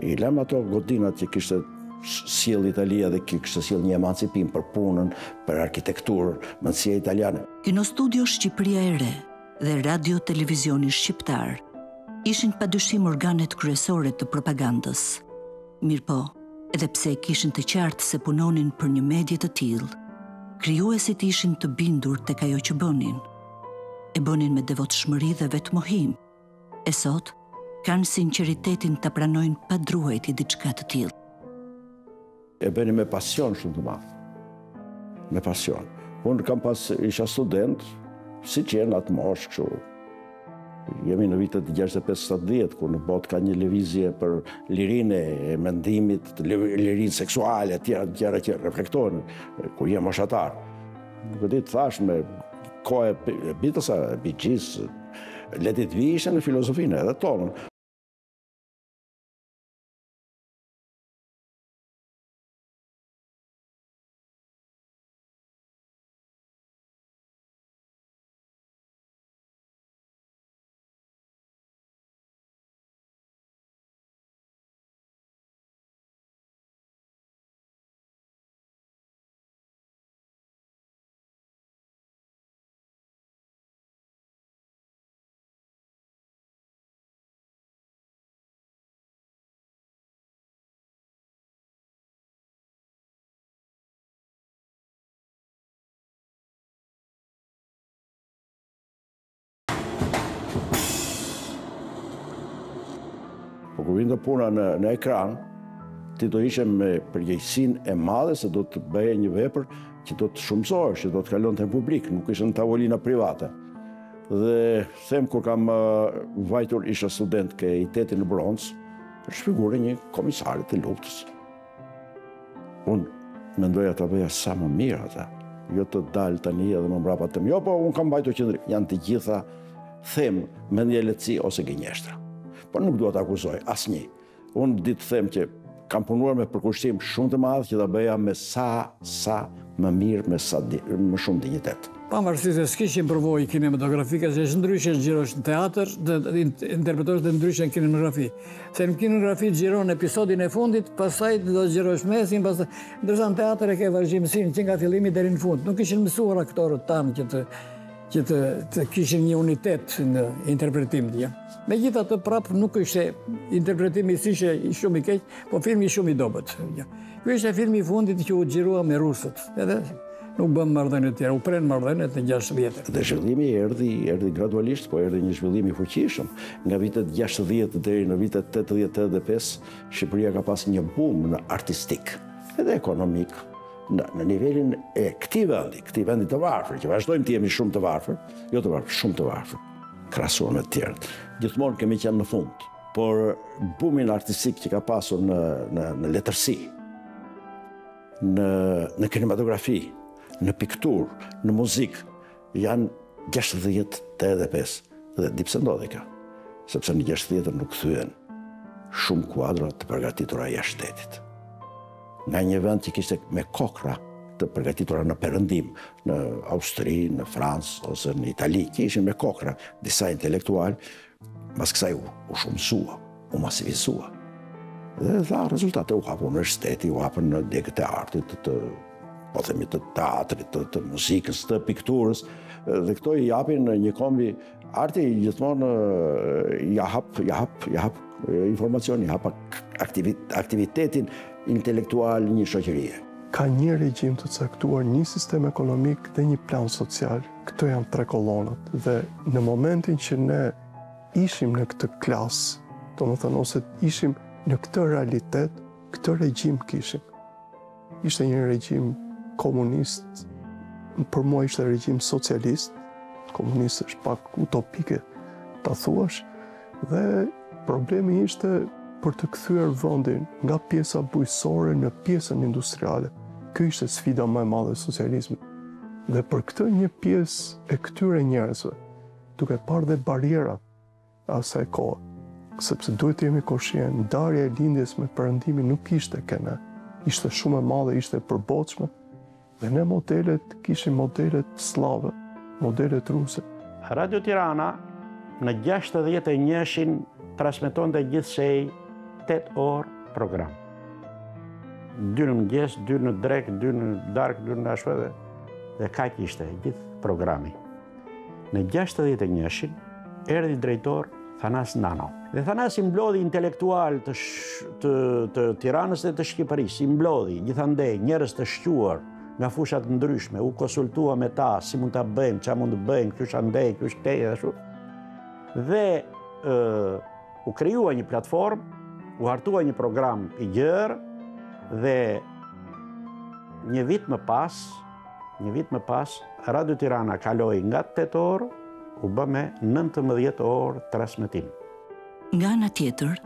[SPEAKER 5] I lëmë ato godinat që kishte sjellë Italia dhe kishte sjellë një emancipim për punën, për arkitekturën, mendësia italiane.
[SPEAKER 1] Kinostudio Shqipëria e Re dhe Radio Televizioni Shqiptar ishin padyshim organet kryesore të propagandës. Mirëpo, edhe pse e kishin të qartë se punonin për një medie të tillë, krijuesit ishin të bindur tek ajo që bënin. E bënin me devotshmëri dhe vetëmohim, e sot kanë sinqeritetin ta pranojnë pa druajtje diçka të tillë.
[SPEAKER 5] E bënim me pasion shumë të madh. Me pasion. Unë kam pas, isha student, siç je në atë moshë kështu. Jemi në vitet 65-70, kur në botë ka një lëvizje për lirinë e mendimit, lirinë seksuale, tjera, tjera që reflektohen, kur je moshatar. Nuk e di të thashë me kohë e Beatles, e Bee Gees, Let it be ishte në filozofinë edhe tonën. Po kur vinte puna në, në ekran, ti do ishe me përgjegjësinë e madhe se do të bëje një vepër që do të shumëzohesh, që do të kalonte në publik, nuk ishte në tavolina private. Dhe them kur kam vajtur isha student ke ITET-i në Bronx, është figura e një komisari të luftës. Unë mendoja ta bëja sa më mirë ata, jo të dal tani edhe më mbrapa të them, jo, po unë kam mbajtur qëndrim. Janë të gjitha, them, mendjelehtësi ose gënjeshtra. Po nuk dua të akuzoj asnjë. Unë di të them që kam punuar me përkushtim shumë të madh që ta bëja me sa, sa më mirë, me sa më shumë dinjitet.
[SPEAKER 2] Pavarësisht se s'kishim përvojë kinematografike, se është ndryshe të xhirosh në teatër, të interpretosh dhe ndryshe në kinematografi. Se në kinematografi xhiron episodin e fundit, pastaj do të xhirosh mesin, pastaj ndërsa në teatër e ke vazhdimësinë që nga fillimi deri në fund. Nuk ishin mësuar aktorët tanë që të që të, të kishin një unitet në interpretim të Megjithatë prapë nuk ishte interpretimi s'ishte shumë i keq, po filmi shumë i dobët. Ky ishte filmi i fundit që u xhirua me rusët. Edhe nuk bëmë marrëdhënie të tjera, u prenë marrëdhëniet në 60.
[SPEAKER 5] Dhe zhvillimi erdhi, erdhi gradualisht, po erdhi një zhvillim i fuqishëm. Nga vitet 60 deri në vitet 80-85, Shqipëria ka pas një boom në artistik edhe ekonomik në, në nivelin e këtij vendi, këtij vendi të varfër, që vazhdojmë të jemi shumë të varfër, jo të varfër, shumë të varfër, krahasuar me të tjerët. Gjithmonë kemi qenë në fund, por bumin artistik që ka pasur në, në, në letërsi, në, në kinematografi, në pikturë, në muzikë, janë 60 85. Dhe di pse ndodhi kjo? Sepse në 60 nuk kthyen shumë kuadro të përgatitura jashtë shtetit. Nga një vend që kishte me kokrra të përgatitura në perëndim, në Austri, në Francë ose në Itali, që ishin me kokrra disa intelektualë, Mas kësaj u, u shumësua, u masivizua. Dhe dha rezultate, u hap universiteti, u hapën degët e artit, të, të po themi të teatrit, të, të muzikës, të pikturës, dhe këto i japin një kombi arti gjithmonë ja hap, ja hap, ja hap informacion, ja hap aktivitetin intelektual një shoqërie.
[SPEAKER 4] Ka një regjim të caktuar, një sistem ekonomik dhe një plan social. Këto janë tre kolonat dhe në momentin që ne ishim në këtë klasë, domethënë ose ishim në këtë realitet, këtë regjim kishim. Ishte një regjim komunist, për mua ishte regjim socialist, komunist është pak utopike ta thuash, dhe problemi ishte për të kthyer vendin nga pjesa bujqësore në pjesën industriale. Kjo ishte sfida më e madhe e socializmit. Dhe për këtë një pjesë e këtyre njerëzve, duke parë dhe barrierat e asaj kohe. Sepse duhet të jemi koshient, ndarja e lindjes me perëndimin nuk ishte ke ne. Ishte shumë e madhe, ishte e përbotshme. Dhe ne modelet, kishim modelet sllave, modelet ruse.
[SPEAKER 3] Radio Tirana në 61-shin transmetonte gjithsej 8 orë program. Dy në mëngjes, dy në drekë, dy në darkë, dy në ashtu edhe dhe kaq ishte gjithë programi. Në 61-shin erdhi drejtor Thanas Nano. Dhe Thanasi mblodhi intelektualë të, të, të Tiranës dhe të Shqipërisë, i mblodhi gjithandej njerëz të shquar nga fusha të ndryshme, u konsultua me ta, si mund ta bëjmë, ça mund të bëjmë, qysh andej, qysh këtej dhe ashtu. Dhe ë u krijua një platformë, u hartua një program i gjerë dhe një vit më pas Një vit më pas, Radio Tirana kaloi nga 8
[SPEAKER 1] orë,
[SPEAKER 3] u bë me 19 orë transmetim.
[SPEAKER 1] Nga ana tjetër,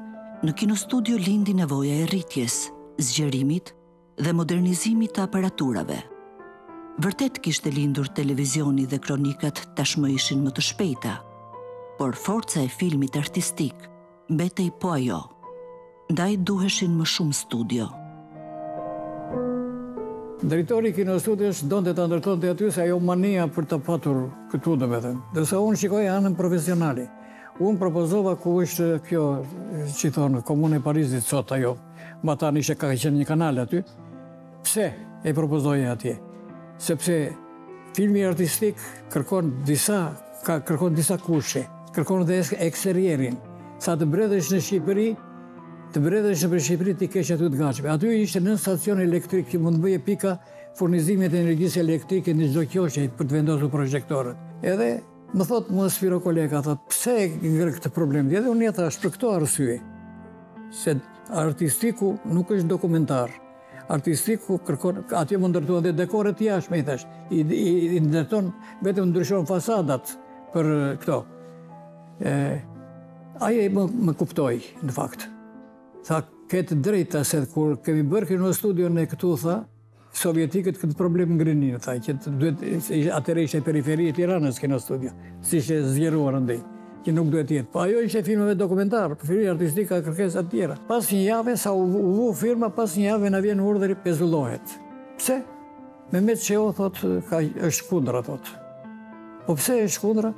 [SPEAKER 1] në Kinostudio lindi nevoja e rritjes, zgjerimit dhe modernizimit të aparaturave. Vërtet kishte lindur televizioni dhe kronikat tashmë ishin më të shpejta, por forca e filmit artistik mbetej po ajo. Ndaj duheshin më shumë studio.
[SPEAKER 2] Drejtori i Kinostudios donte ta ndërtonte aty se ajo mania për ta patur këtu domethënë. Ndërsa unë shikoja anën profesionale. Unë propozova ku është kjo, që thonë, Komuna e Parizit sot ajo. Matanë ishte ka qenë një kanal aty. Pse e propozoja atje? Sepse filmi artistik kërkon disa Ka kërkon disa kushte, kërkon dhe eksterierin. Sa të bredhësh në Shqipëri, të bredhësh nëpër Shqipëri t'i kesh aty të gatshme. Aty ishte nënstacion elektrik që mund të bëje pika furnizimet e energjisë elektrike në çdo qoshe për të vendosur projektorët. Edhe më thot mua Spiro Koleka, thot, pse e ngre këtë problem? Dhe unë ia thash për këto arsye, se artistiku nuk është dokumentar. Artistiku kërkon, atje mund ndërtuan dhe dekoret të jashtme, i thash, i, i, i ndërton, vetëm ndryshon fasadat për këto. E, ai më, më kuptoi, në fakt. Tha, ke të drejtë, se kur kemi bërë Kinostudion ne këtu, tha, sovjetikët këtë problem ngrinin, tha, që të duhet, atëherë ishte periferi e Tiranës Kinostudio, s'ishte zgjeruar andej që nuk duhet të jetë. Po ajo ishte filmave dokumentar, po filmi artistik ka kërkesa të tjera. Pas një jave, sa u, u vu firma, pas një jave na vjen urdhri pezullohet. Pse? Mehmet Shehu thot, ka, është kundra, thot. Po pse është kundra?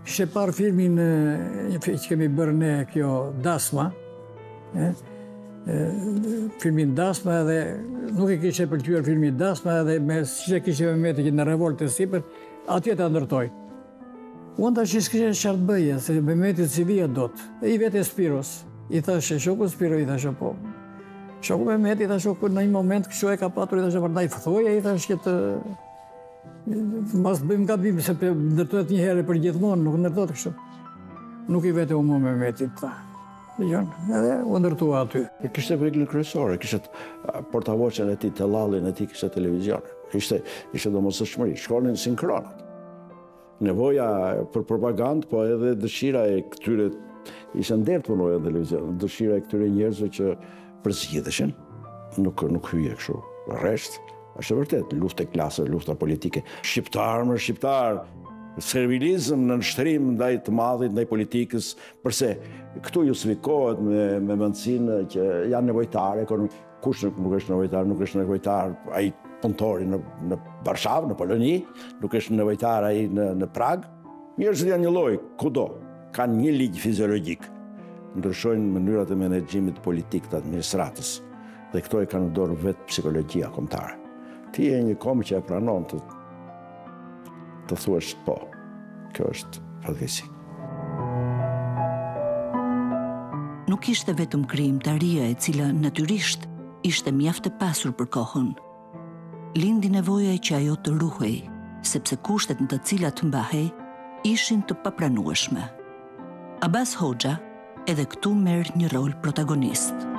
[SPEAKER 2] Kishte parë filmin që kemi bërë ne kjo Dasma, e, e, filmin Dasma edhe nuk e kishte pëlqyer filmi Dasma edhe me siç e kishte Mehmeti që në revoltë e sipër, atje ta ndërtoj. Unë tash s'kisha çfarë të bëja, se Mehmetit s'i vija dot. E i vete Spiros, i thashë, shoku Spiro, i thashë, po. Shoku Mehmeti, i thashë, në një moment kështu e ka patur, i thashë, prandaj thoja, i thashë që të mos bëjmë gabim, se ndërtohet një herë për gjithmonë, nuk ndërtohet kështu. Nuk i vete unë më Mehmetit, tha. Dëgjon, edhe u ndërtua aty.
[SPEAKER 5] E kishte veglën kryesore, kishte portavocen e tij, tellallin e tij, kishte televizion. Ishte, ishte domosdoshmëri, shkonin sinkronat. Nevoja për propagandë, po edhe dëshira e këtyre, ishte nder të punoje në televizion, dëshira e këtyre njerëzve që përzgjidheshin, nuk, nuk hyje kështu, rresht, është e vërtetë, luftë e klasës, lufta politike, shqiptar me shqiptar, servilizëm nënshtrim ndaj të madhit, ndaj politikës, përse këtu justifikohet me, me mendësinë që janë nevojtarë ekonomikë, Kush nuk, nuk është nevojtar, nuk është nevojtar ai punëtori në, në Varshavë, në Poloni, nuk është nevojtar ai në, në Pragë. Njerëzit janë njëlloj, kudo, kanë një ligj fiziologjik. Ndryshojnë mënyrat e menaxhimit politik të administratës dhe këto e kanë në dorë vetë psikologjia kombëtare. Ti je një komb që e pranon të të thuash po. Kjo është fatkeqësi.
[SPEAKER 1] Nuk ishte vetëm krijimtaria e cila natyrisht ishte mjaft e pasur për kohën. Lindi nevoja që ajo të ruhej, sepse kushtet në të cilat mbahej ishin të papranueshme. Abas Hoxha edhe këtu merr një rol protagonist.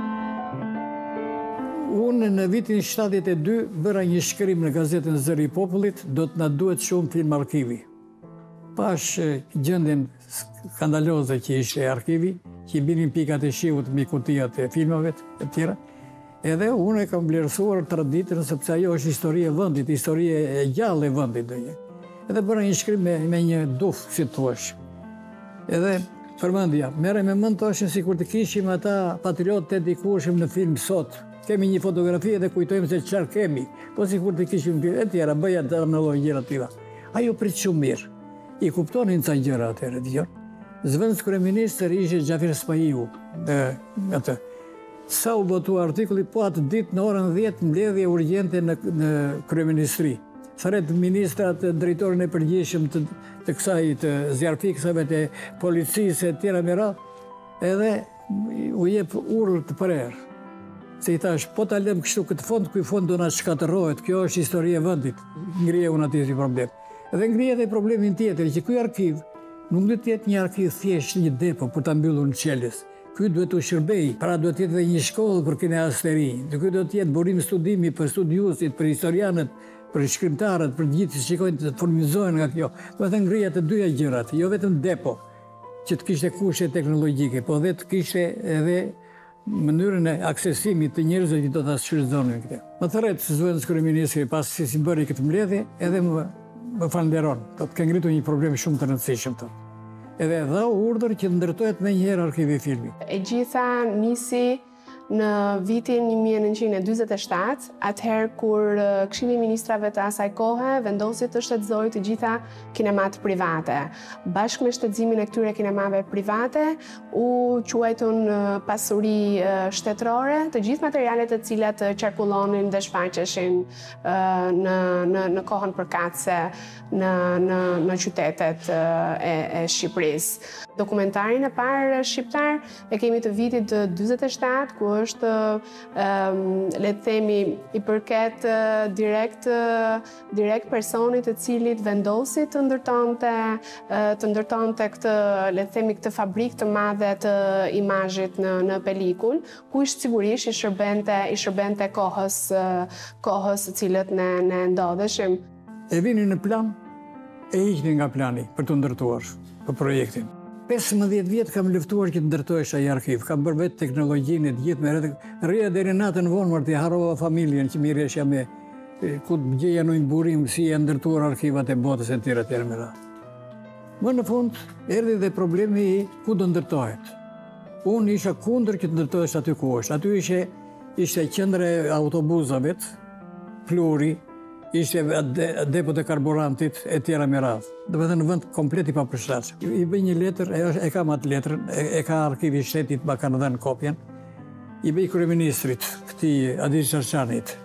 [SPEAKER 2] Unë në vitin 72 bëra një shkrim në gazetën Zëri i Popullit, do të na duhet shumë film arkivi. Pashë gjendjen skandaloze që ishte arkivi, që i binin pikat e shiut mbi kutiat e filmave e tjera. Edhe unë e kam vlerësuar traditën sepse ajo është histori e vendit, histori e gjallë e vendit do një. Edhe bëra një shkrim me, me një duf, si të thuash. Edhe Përmendja, merre me mend thoshin sikur të kishim ata patriotët e dikurshëm në film sot. Kemi një fotografi dhe kujtojmë se çfarë kemi. Po sikur të kishim film e tjera, bëja të në lloj gjëra të tilla. Ajo prit shumë mirë. I kuptonin ca gjëra atëherë, dëgjon. Zëvendëskryeministër ishte Xhafer Spahiu dhe atë. Sa u botua artikulli, po atë ditë në orën 10 mbledhje urgjente në në kryeministri. Thërret ministrat, drejtorin e përgjithshëm të, të kësaj të zjarrfikësve të policisë e tjera me radhë, edhe u jep urdhër të prerë. Se i thash, po ta lëmë kështu këtë fond, ky fond do na shkatërrohet, kjo është histori e vendit. Ngrija unë aty si problem. Dhe ngrija edhe problemin tjetër, që ky arkiv nuk do të jetë një arkiv thjesht një depo për ta mbyllur në çelës. Ky duhet t'u shërbejë, pra duhet të jetë edhe një shkollë për kineastët e rinj. Dhe ky duhet të jetë burim studimi për studiuesit, për historianët, për shkrimtarët, për të gjithë që shikojnë të furnizohen nga kjo. Domethënë ngrija të dyja gjërat, jo vetëm depo, që të kishte kushte teknologjike, po dhe të kishte edhe mënyrën e aksesimit të njerëzve që do ta shfrytëzonin këtë. Më thërret zëvendëskryeministri pasi si bëri këtë mbledhje, edhe më më falënderon, thotë ke ngritur një problem shumë të rëndësishëm thotë. Edhe dha urdhër që të ndërtohet menjëherë arkivi i
[SPEAKER 6] filmit. E gjitha nisi në vitin 1947, atëherë kur Këshilli i Ministrave të asaj kohe vendosi të shtetëzojë të gjitha kinematë private. Bashkë me shtetëzimin e këtyre kinemave private, u quajtën pasuri shtetërore të gjithë materialet të cilat qarkullonin dhe shfaqeshin në në në kohën përkatëse në në në qytetet e e Shqipërisë. Dokumentarin e parë shqiptar e kemi të vitit 47 ku është le të themi i përket direkt direkt personit të cilit vendosi të ndërtonte të ndërtonte këtë le të themi këtë fabrikë të madhe të imazhit në në pelikulë ku ish sigurisht i shërbente i shërbente kohës kohës së cilët ne ne ndodheshim.
[SPEAKER 2] E vinin në plan, e hiqnin nga plani për të ndërtuar për projektin. 15 vjet kam luftuar që të ndërtohesh ai arkiv. Kam bërë vetë teknologjinë e të gjithë me rreth. Rrija deri natën vonë, mërti harrova familjen që merresha me ku të gjeja ndonjë burim si janë ndërtuar arkivat e botës e tjera tjera me radhë. Më në fund erdhi dhe problemi i ku do ndërtohet. Unë isha kundër që të ndërtohesh aty ku është. Aty ishe, ishte qendra e autobuzave, pluhuri, ishte depot e karburantit e tjera me radhë. Domethënë vend komplet i papërshtatshëm. I bëj një letër, e, e kam atë letrën, e, e ka arkivi i shtetit, ma kanë dhënë kopjen. I bëj kryeministrit këtij Adil Çarçanit.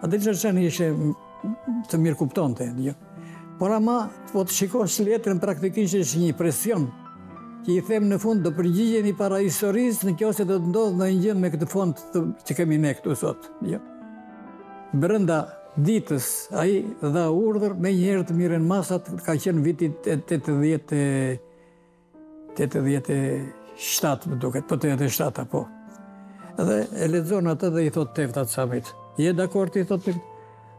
[SPEAKER 2] Adil Çarçani ishte të mirëkuptonte, jo. Por ama, po të shikosh letrën praktikisht është një presion që i them në fund do përgjigjeni para historisë në qoftë se do të ndodhë ndonjë gjë me këtë fond të, që kemi ne këtu sot. Jo. Brenda ditës ai dha urdhër menjëherë të merren masat, ka qenë viti 80 87 më duket, po 87 apo. Dhe e lexon atë dhe i thot Tefta Camit, je dakord i thot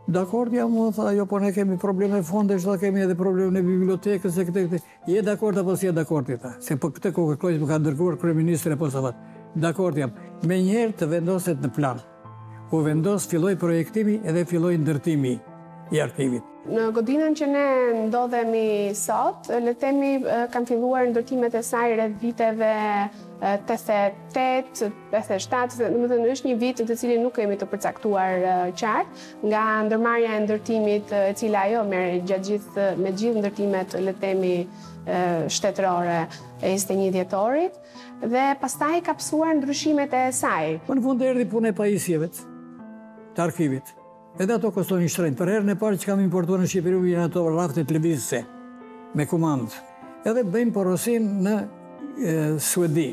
[SPEAKER 2] Dakord jam, më tha, jo, po ne kemi probleme fondesh, dhe kemi edhe problemin e bibliotekës e këtë, këtë. Je dakord apo s'je dakord, i tha, se po këtë ku kërkoj më ka dërguar kryeministri e posafat. Dakord jam. Menjëherë të vendoset në plan. U vendos, filloi projektimi edhe filloi ndërtimi i arkivit.
[SPEAKER 6] Në godinën që ne ndodhemi sot, le të themi kanë filluar ndërtimet e saj rreth viteve 88, 87, domethënë është një vit të cilin nuk kemi të përcaktuar qartë, nga ndërmarrja e ndërtimit e cila ajo merrej gjatë gjithë me gjithë ndërtimet le të themi shtetërore e 21 dhjetorit. Dhe pastaj ka pësuar ndryshimet e saj.
[SPEAKER 2] Më në fund erdhi puna e pajisjeve të arkivit. Edhe ato kostonin shtrenjtë. Për herën e parë që kam importuar në Shqipëri janë ato raftet lëvizëse me kumandë. Edhe bëjmë porosinë në Suedi.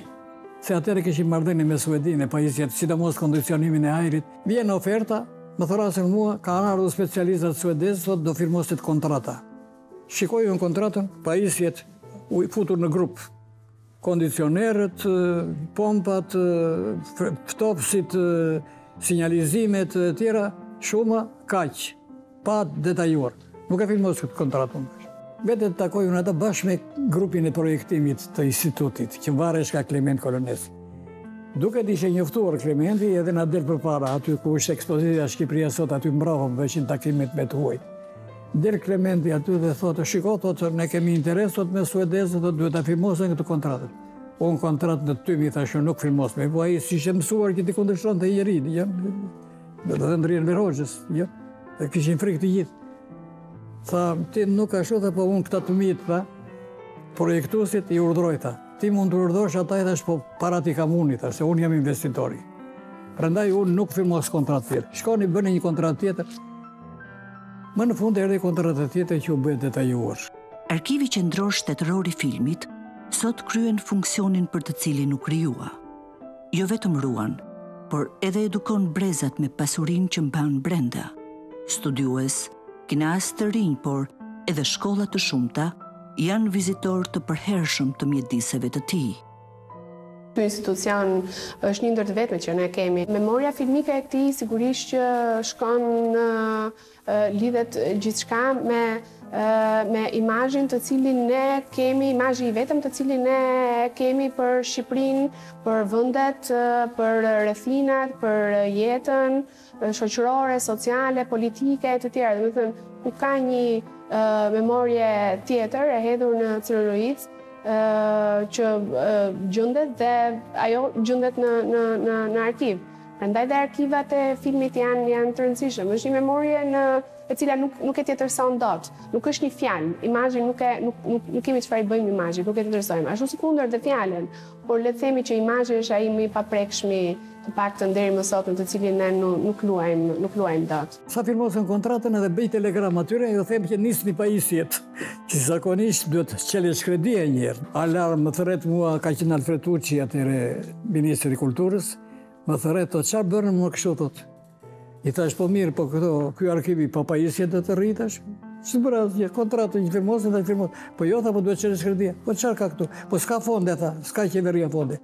[SPEAKER 2] Se atëherë kishim marrëdhënie me Suedinë e pajisjet, sidomos kondicionimin e ajrit. Vjen oferta, më thërrasin mua, kanë ardhur specialistat suedezë, thotë do firmoset kontrata. Shikoj unë kontratën, pajisjet u futur në grup. Kondicionerët, pompat, ftoftësit, sinjalizimet e tjera, shuma kaq, pa detajuar. Nuk e firmos këtë kontratë unë. Vete të takoj unë ata bashkë me grupin e projektimit të institutit, që varesh nga Klement Koloneci. Duket ishte njoftuar Klementi edhe na del përpara, aty ku është ekspozita Shqipëria sot, aty mbrapa bëheshin takimet me të huajt. Del Klementi aty dhe thotë, shiko, thotë, ne kemi interes, thotë, me suedezët, thotë, duhet ta firmosin këtë kontratën. Unë kontratë në tym i thashë, nuk firmos me, po ai s'ishte mësuar që t'i kundërshtonte njeri, jo? Do të thënë Enver Hoxhës, jo? Dhe kishin frikë të gjithë. Tha, ti nuk ashtu, tha, po unë këta të mitë, tha, projektuesit i urdhëroj, tha. Ti mund të urdhërosh ata i thashë, po paratë i kam unë, i thashë, se unë jam investitori. Prandaj unë nuk firmos kontratë tjetër. Shkoni bëni një kontratë tjetër. Më në fund erdhi kontrata tjetër që u bë e detajuar.
[SPEAKER 1] Arkivi Qendror Shtetëror i Filmit sot kryen funksionin për të cilin u krijua. Jo vetëm ruan, por edhe edukon brezat me pasurinë që mban brenda. Studiues, kineastë të rinj, por edhe shkolla të shumta janë vizitorë të përhershëm të mjediseve të tij.
[SPEAKER 6] Ky institucion është një ndër të vetmit që ne kemi. Memoria filmike e tij sigurisht që shkon në lidhet gjithçka me me imazhin të cilin ne kemi, imazhi i vetëm të cilin ne kemi për Shqipërinë, për vendet, për rrethinat, për jetën shoqërore, sociale, politike e të tjera. Domethënë, ku ka një memorie tjetër e hedhur në celuloid, që gjendet dhe ajo gjendet në në në në arkiv. Prandaj dhe arkivat e filmit janë janë të rëndësishëm. Është një memorie në e cila nuk nuk e tjetërson dot. Nuk është një fjalë. Imazhin nuk e nuk nuk nuk kemi çfarë i bëjmë imazhit, nuk e tjetërsojmë. Ashtu sikundër dhe fjalën. Por le të themi që imazhi është ai më i paprekshmi, të paktën deri më sot në të cilin ne nuk nuk luajmë, nuk luajmë dot.
[SPEAKER 2] Sa firmosën kontratën edhe bëj telegram atyre, ju them që nisni pajisjet, që zakonisht duhet çelësh kredia një herë. Alarm më thërret mua, ka qenë Alfred Tuçi atëherë ministër i kulturës, më thërret, thotë çfarë bën më kështu thotë. I thash po mirë, po këto, ky arkivi pa pajisje do të rrijë tash. S'të bëra asgjë, kontratën që firmosën dhe firmosën. Po jo, tha, po duhet çelësh kredia. Po çfarë ka këtu? Po s'ka fonde, tha, s'ka qeveria fonde.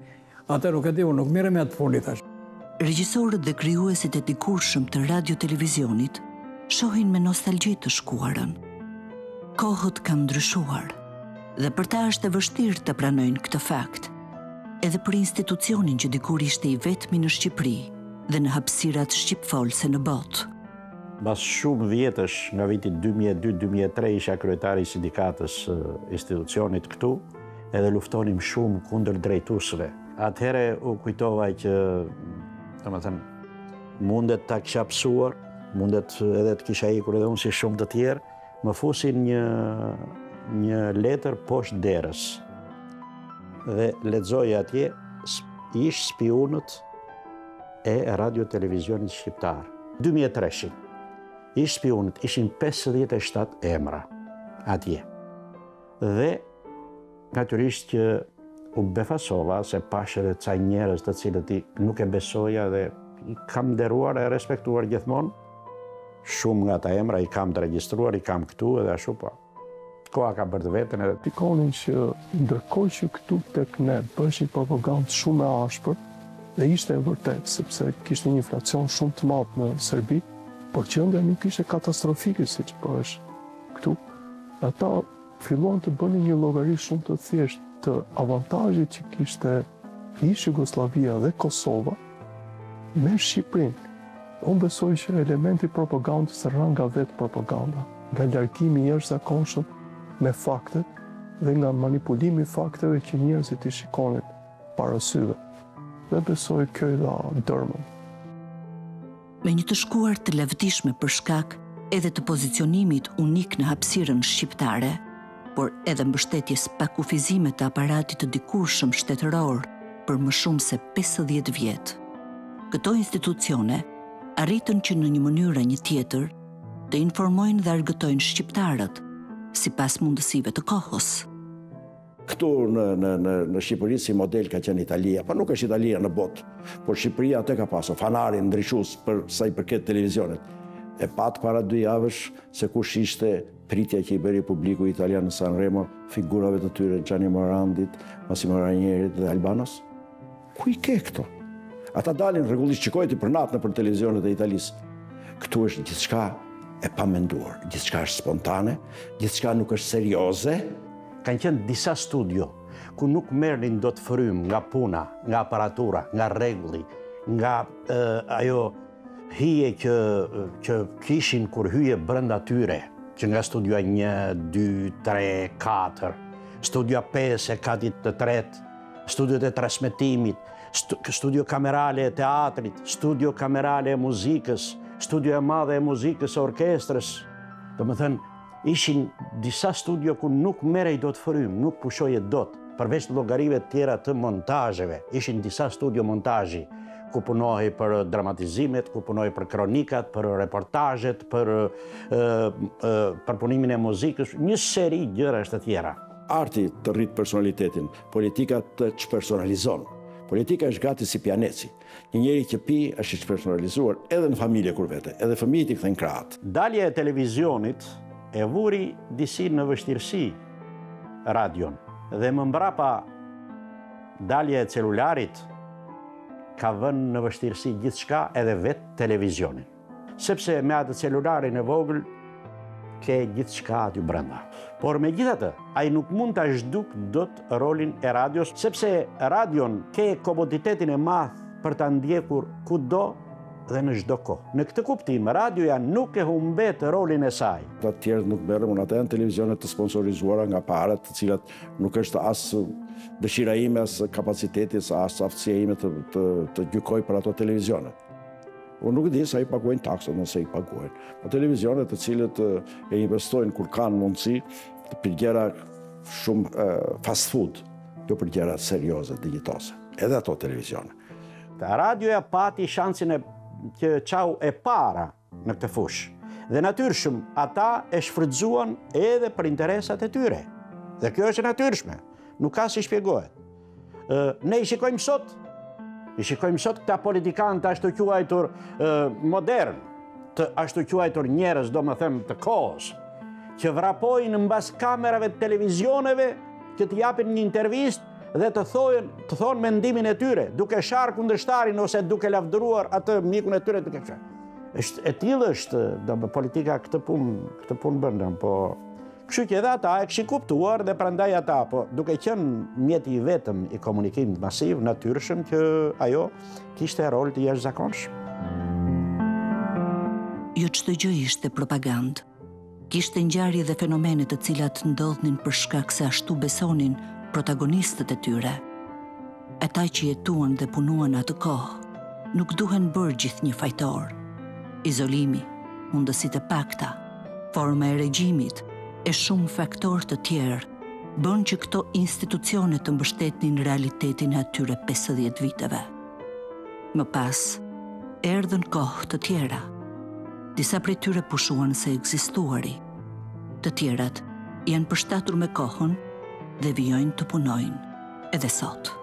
[SPEAKER 2] Atë nuk e di, unë nuk merrem me atë punë, i thash.
[SPEAKER 1] Regjisorët dhe krijuesit e dikurshëm të radio-televizionit shohin me nostalgji të shkuarën. Kohët kanë ndryshuar dhe për ta është e vështirë ta pranojnë këtë fakt. Edhe për institucionin që dikur ishte i vetmi në Shqipëri dhe në hapësirat shqipfolëse në botë.
[SPEAKER 3] Mbas shumë vjetësh, nga viti 2002-2003 isha kryetari i sindikatës së institucionit këtu, edhe luftonim shumë kundër drejtuesve. Atëherë u kujtova që, domethënë, mundet ta kisha pësuar, mundet edhe të kisha ikur edhe unë si shumë të tjerë, më fusin një, një letër poshtë derës. Dhe lexoj atje ish spiunët e radio televizionit shqiptar. 2003-shin, ish spiunët ishin 57 emra atje. Dhe natyrisht që u befasova se pashë edhe ca njerëz të cilët i nuk e besoja dhe i kam nderuar e respektuar gjithmonë. Shumë nga ata emra i kam të regjistruar, i kam këtu edhe ashtu po. Koha ka bërë të vetën edhe.
[SPEAKER 4] Shikonin që ndërkohë që këtu tek ne bëhej një propagandë shumë e ashpër dhe ishte e vërtetë sepse kishte një inflacion shumë të madh në Serbi, por gjendja nuk ishte katastrofike siç bëhesh këtu. Ata filluan të bënin një llogari shumë të thjeshtë të avantazhit që kishte ish Jugosllavia dhe Kosova me Shqipërinë. Unë besoj që elementi i propagandës ra nga vetë propaganda, nga largimi i jashtëzakonshëm me faktet dhe nga manipulimi i fakteve që njerëzit i shikonin para syve. Dhe besoj kjo i dha dërmën.
[SPEAKER 1] Me një të shkuar të lavdishme për shkak edhe të pozicionimit unik në hapësirën shqiptare, por edhe mbështetjes pa kufizime të aparatit të dikurshëm shtetëror për më shumë se 50 vjet. Këto institucione arritën që në një mënyrë a një tjetër të informojnë dhe argëtojnë shqiptarët, sipas mundësive të kohës.
[SPEAKER 5] Këtu në në në në Shqipëri si model ka qenë Italia, po nuk është Italia në botë, por Shqipëria atë ka pasur fanarin ndryshues për sa i përket televizionit. E patë para dy javësh se kush ishte pritja që i bëri publiku italian në Sanremo figurave të tyre Gianni Morandit, Massimo Ranierit dhe Albanos? Ku i ke këto? Ata dalin rregullisht shikoji ti për natë nëpër televizionet e Italisë. Këtu është gjithçka e pamenduar, gjithçka është spontane, gjithçka nuk është serioze.
[SPEAKER 3] Kanë qenë disa studio ku nuk merrnin dot frymë nga puna, nga aparatura, nga rregulli, nga ajo hije që që kishin kur hyje brenda tyre. Që nga studioja 1, 2, 3, 4, studioja 5 e katit të tretë, studiot e transmetimit, studio kamerale e teatrit, studio kamerale e muzikës, studio e madhe e muzikës e orkestrës. Domethënë, ishin disa studio ku nuk merrej dot frymë, nuk pushoje dot, përveç llogarive të tjera të montazheve. Ishin disa studio montazhi, ku punohej për dramatizimet, ku punohej për kronikat, për reportazhet, për përpunimin e muzikës, një seri gjërash të tjera.
[SPEAKER 5] Arti të rrit personalitetin, politika të çpersonalizon. Politika është gati si pijaneci. Një njeri që pi është i çpersonalizuar edhe në familje kur vete, edhe fëmijët i kthejnë krahët.
[SPEAKER 3] Dalja e televizionit e vuri disi në vështirësi radion dhe më mbrapa dalja e celularit ka vënë në vështirësi gjithçka edhe vetë televizionin. Sepse me atë celularin e vogël ke gjithçka aty brenda. Por megjithatë, ai nuk mund ta zhdukë dot rolin e radios, sepse radion ke komoditetin e madh për ta ndjekur kudo dhe në çdo kohë. Në këtë kuptim, radioja nuk e humbet rolin e saj.
[SPEAKER 5] Ata të tjerët nuk merrem, unë ata janë televizione të sponsorizuara nga paret, të cilat nuk është as dëshira ime, as kapaciteti, as aftësia ime të, të, të gjykoj për ato televizione. Unë nuk e di sa i paguajnë taksat, nëse i paguajnë. Po televizionet të cilët e investojnë kur kanë mundësi për gjëra shumë fast food, jo për gjëra serioze, dinjitoze. Edhe ato televizione.
[SPEAKER 3] Radioja pati shansin e që çau e para në këtë fushë. Dhe natyrshëm, ata e shfrytëzuan edhe për interesat e tyre. Dhe kjo është e natyrshme. Nuk ka si shpjegohet. Ne i shikojmë sot, i shikojmë sot këta politikanë të ashtuquajtur modern, të ashtuquajtur njerëz, domethënë të kohës, që vrapojnë mbas kamerave të televizioneve që të japin një intervistë dhe të thojnë, të thonë mendimin e tyre, duke sharë kundërshtarin ose duke lavdëruar atë mikun e tyre duke sharë. Është e tillë është, do politika këtë punë, këtë punë bën, po Kështu që edhe ata e kishin kuptuar dhe prandaj ata, po duke qenë mjeti i vetëm i komunikimit masiv, natyrshëm që ajo kishte rol të jashtëzakonshëm.
[SPEAKER 1] Jo çdo gjë ishte propagandë. Kishte ngjarje dhe fenomene të cilat ndodhnin për shkak se ashtu besonin protagonistët e tyre. Ata që jetuan dhe punuan atë kohë, nuk duhen bërë gjithnjë fajtorë. Izolimi, mundësitë e pakta, forma e regjimit e shumë faktorë të tjerë bënë që këto institucione të mbështetnin realitetin e atyre 50 viteve. Më pas, erdhën kohë të tjera. Disa prej tyre pushuan së ekzistuari. Të tjerat janë përshtatur me kohën dhe vijojnë të punojnë edhe sot.